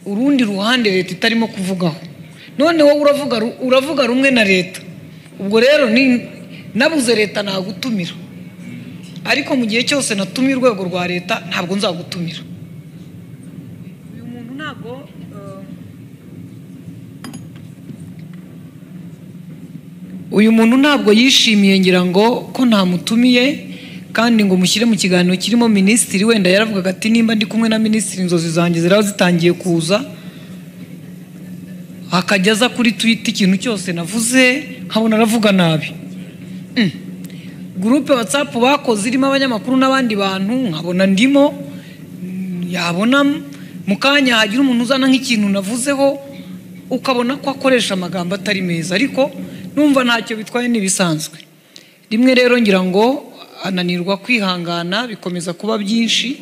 urundi ruhande leta itarimo kuvugaho. None wowe uravuga rumwe na leta, ubwo rero nabuze leta nagutumira, ariko mu gihe cyose natumiye urwego rwa leta ntabwo nzagutumira. Uyu muntu ntabwo uyu muntu ntabwo yishimiye, ngira ngo ko ntamutumiye kandi ngo mushyire mu kiganiro kirimo minisitiri. Wenda yaravugaga ati nimba ndi kumwe na minisitiri inzozi zanjye ziraba zitangiye kuza, akajya aza kuri Twitter ikintu cyose navuze nkabona aravuga nabi. Groupe WhatsApp bakoze irimo abanyamakuru n'abandi bantu, nkabona ndimo, yabona mu kanya hagira umuntu uzana nk'ikintu navuzeho, ukabona ko akoresha amagambo atari meza, ariko numva ntacyo bitwaye n'ibisanzwe. Rimwe rero ngira ngo ananirwa kwihangana, bikomeza kuba byinshi.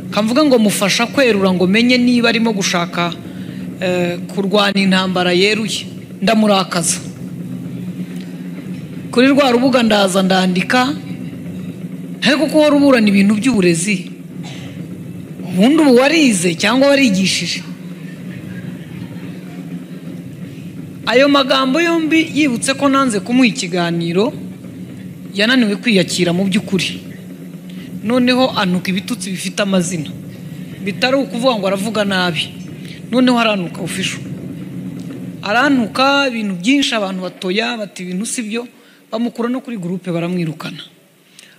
Kamvuga ngo mufasha kwerura ngo menye niba arimo gushaka kurwana intambara yeruye, ndamurakaza. Kuri rwa rubuga ndaza ndandika, ariko kuko wari uburana ibintu by'uburezi, ubundi ubu warize cyangwa warigishije. Ayo magambo yombi yibutse ko nanze kumuha ikiganiro, yananiwe kwiyakira mu by'ukuri. Noneho anuka ibitutsi bifite amazina, bitari ukuvuga ngo aravuga nabi. Noneho aranuka official, aranuka ibintu byinshi, abantu batoya bati ibintu si byo, bamukura no kuri groupe baramwirukana.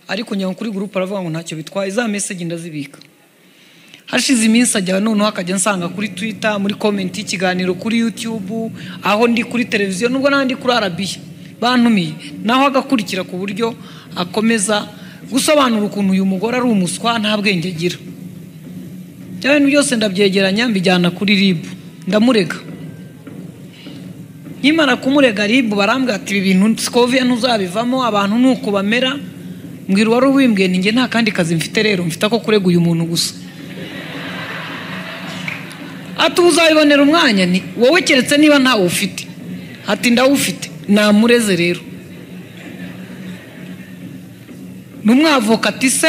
Ariko njya kuri groupe aravuga ngo ntacyo bitwaye, za message ndazibika. Hashize iminsi ajya noneho akajya nsanga kuri Twitter, muri comment y'ikiganiro kuri YouTube, aho ndi kuri televiziyo, nubwo nandi kuri Arabiya, Bantumiye naho agakurikira ku buryo akomeza gusobanura ukuntu uyu mugore ari umuswa nta bwenge agira. Bya bintu byose ndabyegeranya mbijyana kuri RIB, ndamurega. Nkimara kumurega RIB barambwira ati ibi bintu Scovia ntuzabivamo, abantu nuko bamera. Mbwira uwari ubimbwiye nti njye nta kandi kazi mfite rero, mfite ako kurega uyu muntu gusa. Ati uzabibonera umwanya, ni wowe keretse niba ntawe ufite. Ati ndawufite, namureze rero. N'umwavoka ati se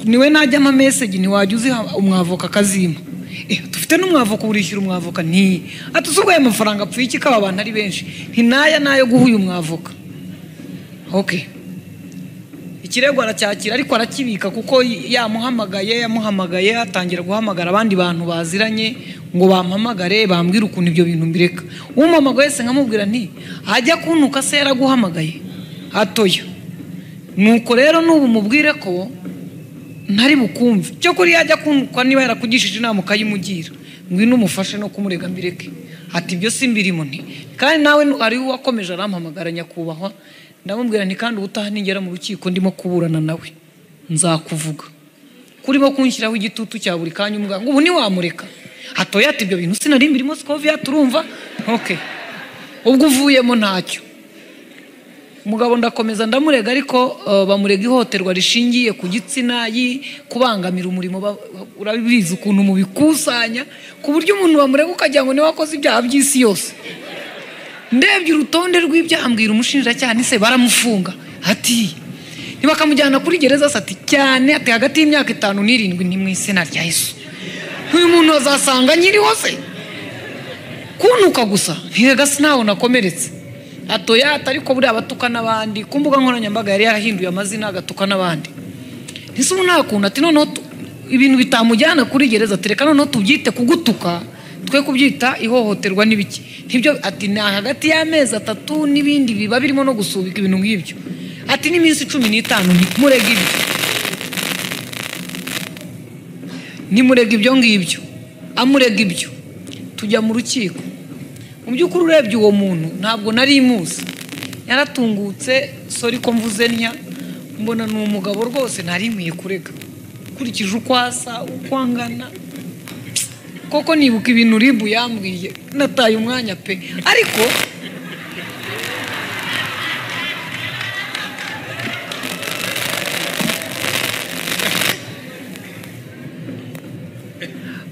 niwe najya ama message ntiwajya uziha umwavoka akazima. Dufite n'umwavoka, urishyura umwavoka nti ati ubwo ayo mafaranga apfuye iki kaba abantu ari benshi, nti naya nayo guha uyu mwavoka. Okay. Ikirego aracyakira ariko arakibika kuko yamuhamagaye atangira guhamagara abandi bantu baziranye ngo bampamagare bambwire ukuntu ibyo bintu mbireka. Umamagaye se nkamubwira nti ajya kuntuka se yaraguhamagaye atoya. Nuko rero nubu mubwire ko ntari bukumve. Cyo kuri yajya kuntuka niba yarakugishije inama ukayimugira, ngwino umufashe no kumurega mbireke. Ati ibyo simbirimo nti. Kandi nawe ari uwakomeje arampamagara nyakubahwa, ndamubwira nti kandi ubutaha ningera mu rukiko ndimo kuburana nawe nzakuvuga. Kurimo kunshyiraho igitutu cya buri kanya umuganga ngo ubu ntiwamureka. Atoya ati ibyo bintu sinari mbirimo Scovia turumva. Okay. Ubwo uvuyemo ntacyo. Umugabo ndakomeza ndamurega ariko bamurega ihohoterwa rishingiye ku gitsina, kubangamira umurimo. Urabizi ukuntu mubikusanya ku buryo umuntu bamurega ukagira ngo niwe wakoze ibyaha by'isi yose. Ndebye urutonde rw'ibyaha mbwira umushinjacyaha nise baramufunga. Ati ntibakamujyana kuri gereza ati cyane, ati hagati y'imyaka 5 n'7 ni mu izina rya Yesu. Uyu muntu azasanga nyiri hose kuntuka gusa ntirega sinaho nakomeretse. Atoya ariko buri abatuka n'abandi ku mbuga nkoranyambaga yari yarahinduye amazina agatuka n'abandi. Ntise ubu nta ati noneho ibintu bitamujyana kuri gereza tereka noneho tubyite kugutuka twe kubyita ihohoterwa n'ibiki. Ntibyo ati ni hagati y'amezi 3 n'ibindi biba birimo no gusubika ibintu nk'ibyo. Ati n'iminsi 15 ntimurega ibyo. Nimurega ibyo ngibyo. Amurega ibyo. Tujya mu rukiko. Mu by'ukuri urebye uwo muntu ntabwo nari muzi. Yaratungutse, sorry ko mvuze ntya, mbona ni umugabo rwose nari nkwiye kurega. Kurikije uko asa, uko angana. Koko nibuka ibintu RIB yambwiye, nataye umwanya pe.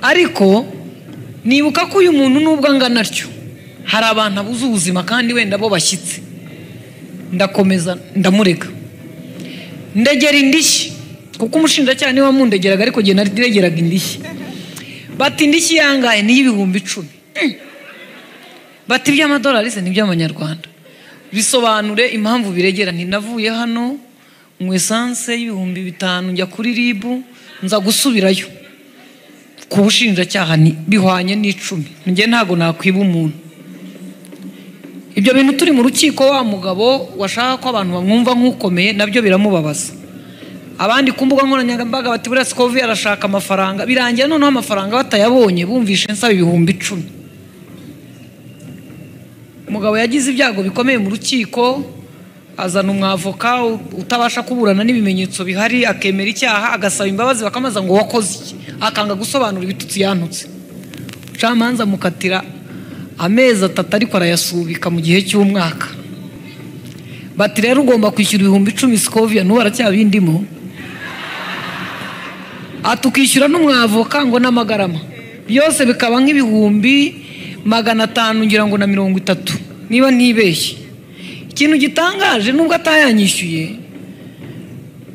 Ariko nibuka ko uyu muntu nubwo angana atyo hari abantu abuze ubuzima kandi wenda bo bashyitse. Ndakomeza ndamurega. Ndegera indishyi kuko umushinjacyaha niwe wamundegeraga ariko jye naregeraga indishyi. Bati indishyi yangaye ni 10,000. Bati iby'amadolari se n'iby'amanyarwanda. Bisobanure impamvu biregera. Nti navuye hano mu essence y'5,000 njya kuri RIB nza gusubirayo ku bushinjacyaha ni bihwanye n'10. Njye ntago nakwiba umuntu. Ibyo bintu turi mu rukiko wa mugabo washaka ko abantu bamwumva nk'ukomeye nabyo biramubabaza. Abandi ku mbuga nkoranyambaga bati buriya Scovia arashaka amafaranga, birangira noneho amafaranga batayabonye bumvishe nsaba 10,000. Umugabo yagize ibyago bikomeye mu rukiko, azana umwavoka utabasha kuburana n'ibimenyetso bihari, akemera icyaha agasaba imbabazi bakamaza ngo wakoze iki, akanga gusobanura ibitutsi yantutse. Umucamanza mukatira amezi 3 ariko arayasubika mu gihe cy'umwaka. Bati rero ugomba kwishyura 10,000 Scovia n'ubu aracyabindimo. Atukishyura n'umwavoka ngo n'amagarama byose bikaba nk'500 ngira ngo na 30 niba ntibeshye. Ikintu gitangaje nubwo atayanyishyuye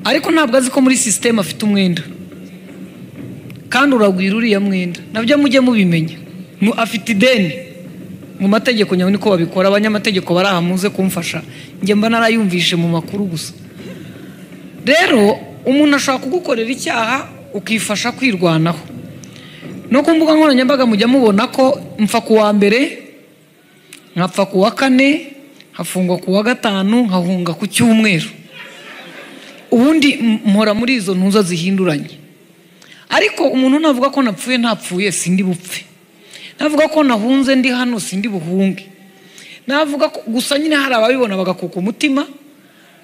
ariko ntabwo azi ko muri system afite umwenda. Kandi uragwira uriya mwenda nabyo mujye mubimenya. Afite ideni mu mategeko nyawe niko babikora, abanyamategeko baraha muze kumfasha, njye mba narayumvishe mu makuru gusa. Rero umuntu ashobora kugukorera icyaha ukifasha kwirwanaho. No ku mbuga nkoranyambaga mujya mubona ko mfa kuwa mbere, nkapfa kuwa kane, hafungwa kuwa gatanu, nkahunga ku cyumweru. Ubundi mpora muri izo ntuza zihinduranye. Ariko umuntu navuga ko napfuye ntapfuye sindi bupfe. Navuga ko nahunze ndi hano sindi buhunge. Navuga ko gusa nyine hari ababibona bagakuka umutima,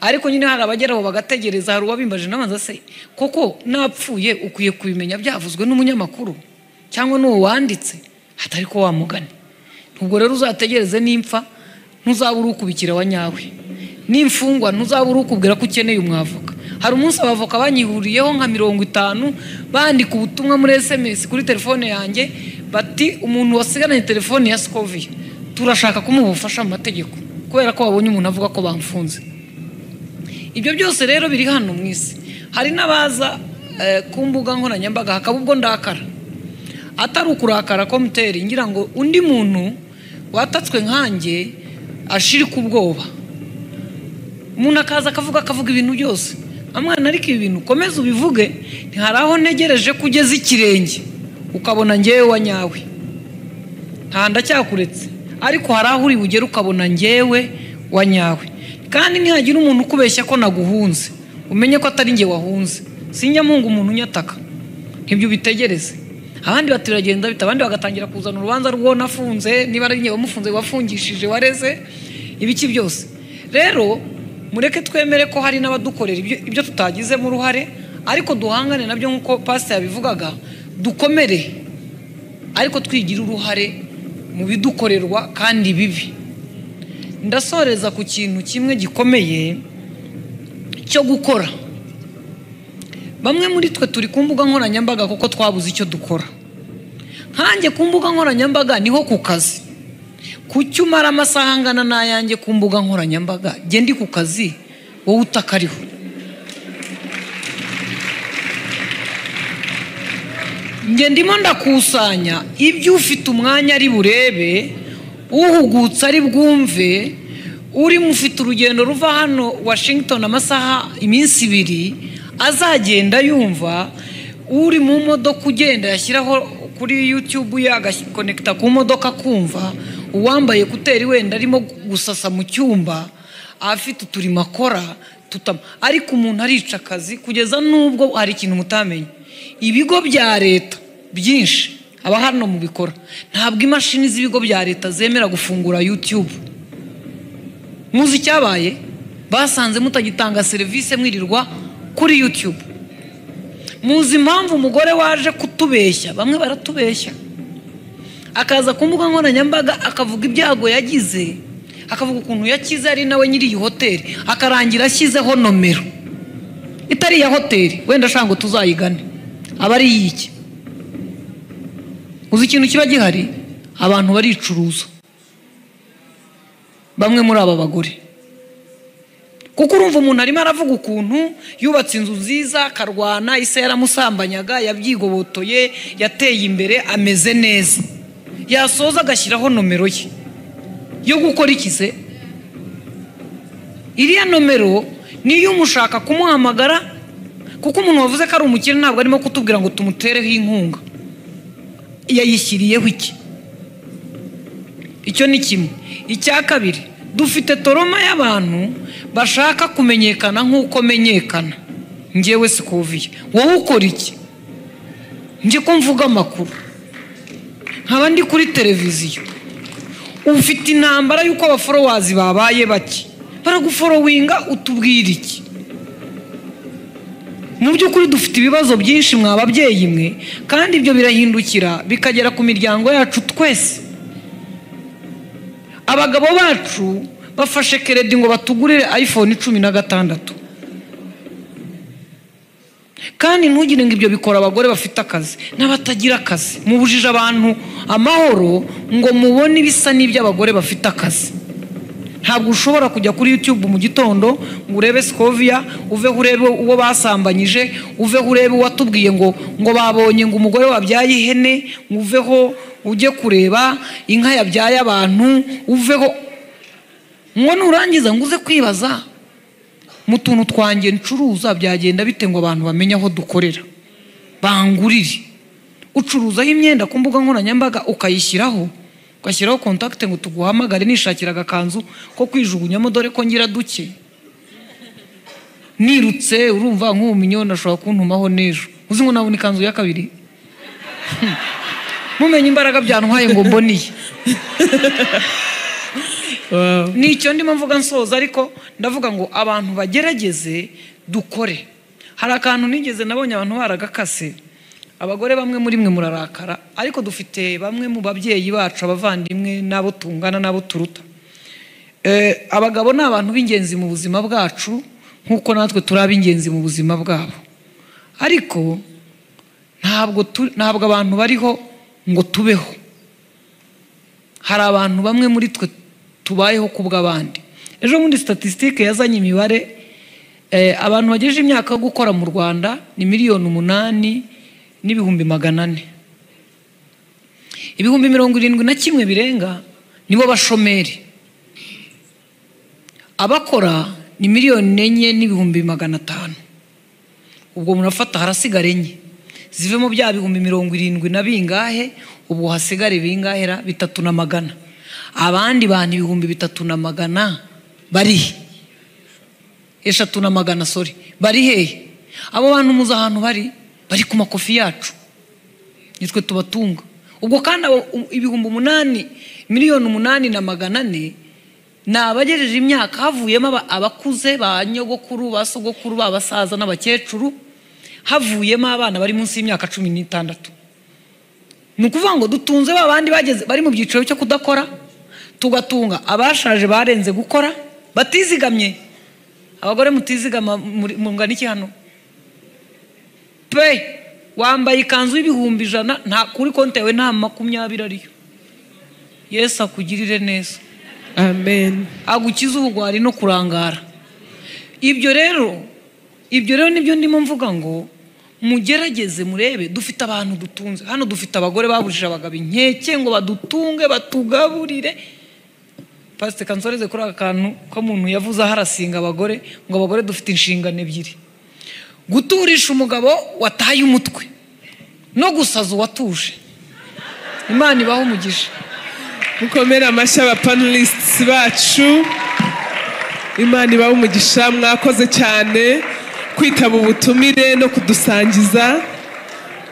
ariko nyine hari abageraho bagategereza. Hari uwabimbaje nabanza se koko napfuye ukwiye kubimenya byavuzwe n'umunyamakuru cyangwa n'uwo wanditse, hatari ko wamugane. Ubwo rero uzategereze n'impfa, ntuzabura ukubikira wa nyawe, n'imfungwa ntuzabura ukubwira ko ukeneye umwavoka. Hari umunsi abavoka banyihuriyeho nka 50 bandika ubutumwa muri SMS kuri telefone yanjye bati umuntu wasigaranye telefone ya Scovia turashaka kumuha ubufasha mu mategeko kubera ko babonye umuntu avuga ko bamfunze. Ibyo byose rero biri hano mu isi. Hari n'abaza ku mbuga nkoranyambaga hakaba ubwo ndakara, atari ukurakara ko muteri ngira ngo undi muntu watatswe nkanjye ashirika ubwoba. Umuntu akaza akavuga ibintu byose, amwana ariko ibi bintu komeza ubivuge, ntihari aho ntegereje kugeza ikirenge ukabona ngewe wa nyawe, nta ndacyakuretse, ariko hari aho uri bugere ukabona ngewe wa nyawe. Kandi ntihagira umuntu ukubeshya ko naguhunze, umenye ko atari nge wahunze. Sinjya mpunga umuntu unyataka, ntibyo ubitegereze. Abandi batiragenda bita, abandi bagatangira kuzana urubanza rwo nafunze, niba ari nge wamufunze wafungishije wareze ibiki byose. Rero mureke twemere ko hari n'abadukorera ibyo tutagizemo uruhare, ariko duhangane nabyo nk'uko pastor yabivugaga, dukomere ariko twigira uruhare mu bidukorerwa kandi bibi. Ndasoreza ku kintu kimwe gikomeye cyo gukora. Bamwe muri twe turi ku mbuga nkoranyambaga kuko twabuze icyo dukora. Nkanjye ku mbuga nkoranyambaga niho ku kazi. Kuki umara amasaha angana n'ayanjye ku mbuga nkoranyambaga, jye ndi ku kazi wowe utakariho? Njye ndimo ndakusanya ibyo ufite umwanya ari burebe, uhugutse ari bwumve, uri mufite urugendo ruva hano Washington amasaha iminsi 2 azagenda yumva, uri mu modoka ugenda yashyiraho kuri YouTube ye agakonekita ku modoka kumva, uwambaye kuteri wenda arimo gusasa mu cyumba afite uturimo akora tutama, ariko umuntu arica akazi kugeza nubwo hari ikintu mutamenye. Ibigo bya leta byinshi aba hano mu bikora, ntabwo imashini z'ibigo bya leta zemera gufungura YouTube. Muzi cyabaye, basanze mutagitanga serivisi mwirirwa kuri YouTube. Muzi impamvu umugore waje kutubeshya, bamwe baratubeshya, akaza ku mbuga nkoranyambaga akavuga ibyago yagize, akavuga ukuntu yakize ari nawe nyiri iyi hoteli, akarangira ashyizeho nomero itari iya hoteli, wenda ashaka ngo tuzayigane, aba ari iyiki. Uzi ikintu kiba gihari, abantu baricuruza, bamwe muri aba bagore. Kuko urumva umuntu arimo aravuga ukuntu yubatse inzu nziza, akarwana, ise yaramusambanyaga, yabyigobotoye, yateye imbere, ameze neza, yasoza agashyiraho nomero ye yo gukora iki se? Iriya nomero niyo umushaka kumuhamagara, kuko umuntu wavuze ko ari umukire ntabwo arimo kutubwira ngo tumutereho inkunga, yayishyiriyeho iki? Icyo ni kimwe. Icya kabiri, dufite toroma y'abantu bashaka kumenyekana nk'uko menyekana. Njyewe Scovia, wowe ukora iki? Njye ko mvuga amakuru, nkaba ndi kuri televiziyo, ufite intambara y'uko abaforowazi babaye bake, baraguforowinga utubwira iki? Mu by'ukuri dufite ibibazo byinshi mwa babyeyi mwe, kandi ibyo birahindukira bikagera ku miryango yacu twese. Abagabo bacu bafashe keredi ngo batugurire iPhone 16, kandi ntugire ngo ibyo bikora abagore bafite akazi n'abatagira akazi. Mubujije abantu amahoro ngo mubone ibisa n'iby'abagore bafite akazi. Ntabwo ushobora kujya kuri YouTube mu gitondo ngo urebe Scovia, uveho urebe uwo basambanyije, uveho urebe uwatubwiye ngo babonye ngo umugore wabyaye ihene, ngo uveho ujye kureba inka yabyaye abantu, uveho ngo nurangiza ngo uze kwibaza mu tuntu twanjye ncuruza byagenda bite ngo abantu bamenye aho dukorera, bangurire. Ucuruzaho imyenda ku mbuga nkoranyambaga ukayishyiraho, ugashyiraho contact ngo tuguhamagare, nishakira agakanzu ko kwijugunyamo dore ko ngira duke, nirutse urumva nk'ubu minyoni ashobora kuntumaho n'ejo, uzi ngo nabona ikanzu ya kabiri. Mumenye imbaraga byantwaye ngo mboniye. Nicyo ndimo mvuga nsoza, ariko ndavuga ngo abantu bagerageze dukore. Hari akantu nigeze nabonye abantu baragakase. Abagore bamwe muri mwe murarakara, ariko dufite bamwe mu babyeyi bacu, abavandimwe n'abo tungana n'abo turuta. Abagabo ni abantu b'ingenzi mu buzima bwacu nk'uko natwe turi ab'ingenzi mu buzima bwabo, ariko ntabwo abantu bariho ngo tubeho. Hari abantu bamwe muri twe tubayeho kubw'abandi. Ejo bundi statistique yazanye imibare, abantu bagejeje imyaka yo gukora mu Rwanda ni 8,400,000. 71,000 birenga nibo bashomeri. Abakora ni 4,500,000. Ubwo murafata harasigara 4 zivemo bya 70,000 na bingahe, ubwo hasigare bingahera 3,100. Abandi bantu 3,100 bari 3,100, sorry, bari hehe? Abo bantu muza ahantu bari ku makofi yacu, nitwe tubatunga. Ubwo kandi abo 8,000,000 8,400,000 ni abagejeje imyaka, havuyemo abakuze ba nyogokuru, ba sogokuru, ba basaza n'abakecuru, havuyemo abana bari munsi y'imyaka 16. Ni ukuvuga ngo dutunze ba bandi bageze bari mu byiciro cyo kudakora, tugatunga abashaje barenze gukora batizigamye. Abagore mutizigama mungana iki hano? Pe wambaye ikanzu y'100,000 nta kuri konti yawe nta 20 ariyo. Yesu akugirire neza. Amen. Agukize ubugwari no kurangara. Ibyo rero nibyo ndimo mvuga ngo mugerageze murebe. Dufite abantu dutunze hano, dufite abagore babujije abagabo inkeke ngo badutunge batugaburire. Pastor kansoreze kuri aka kantu ko umuntu yavuze harasinga abagore, ngo abagore dufite inshingano ebyiri: guturisha umugabo wataye umutwe no gusaza uwatuje. Imana ibaho umugisha. Mukomere amashyi aba panelists bacu. Imana ibahe umugisha, mwakoze cyane kwitaba ubutumire no kudusangiza.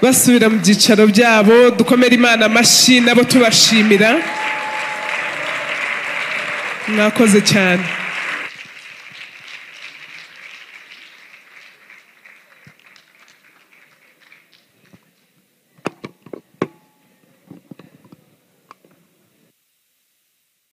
Basubira mu byicaro byabo, dukomere Imana amashyi nabo tubashimira. Mwakoze cyane.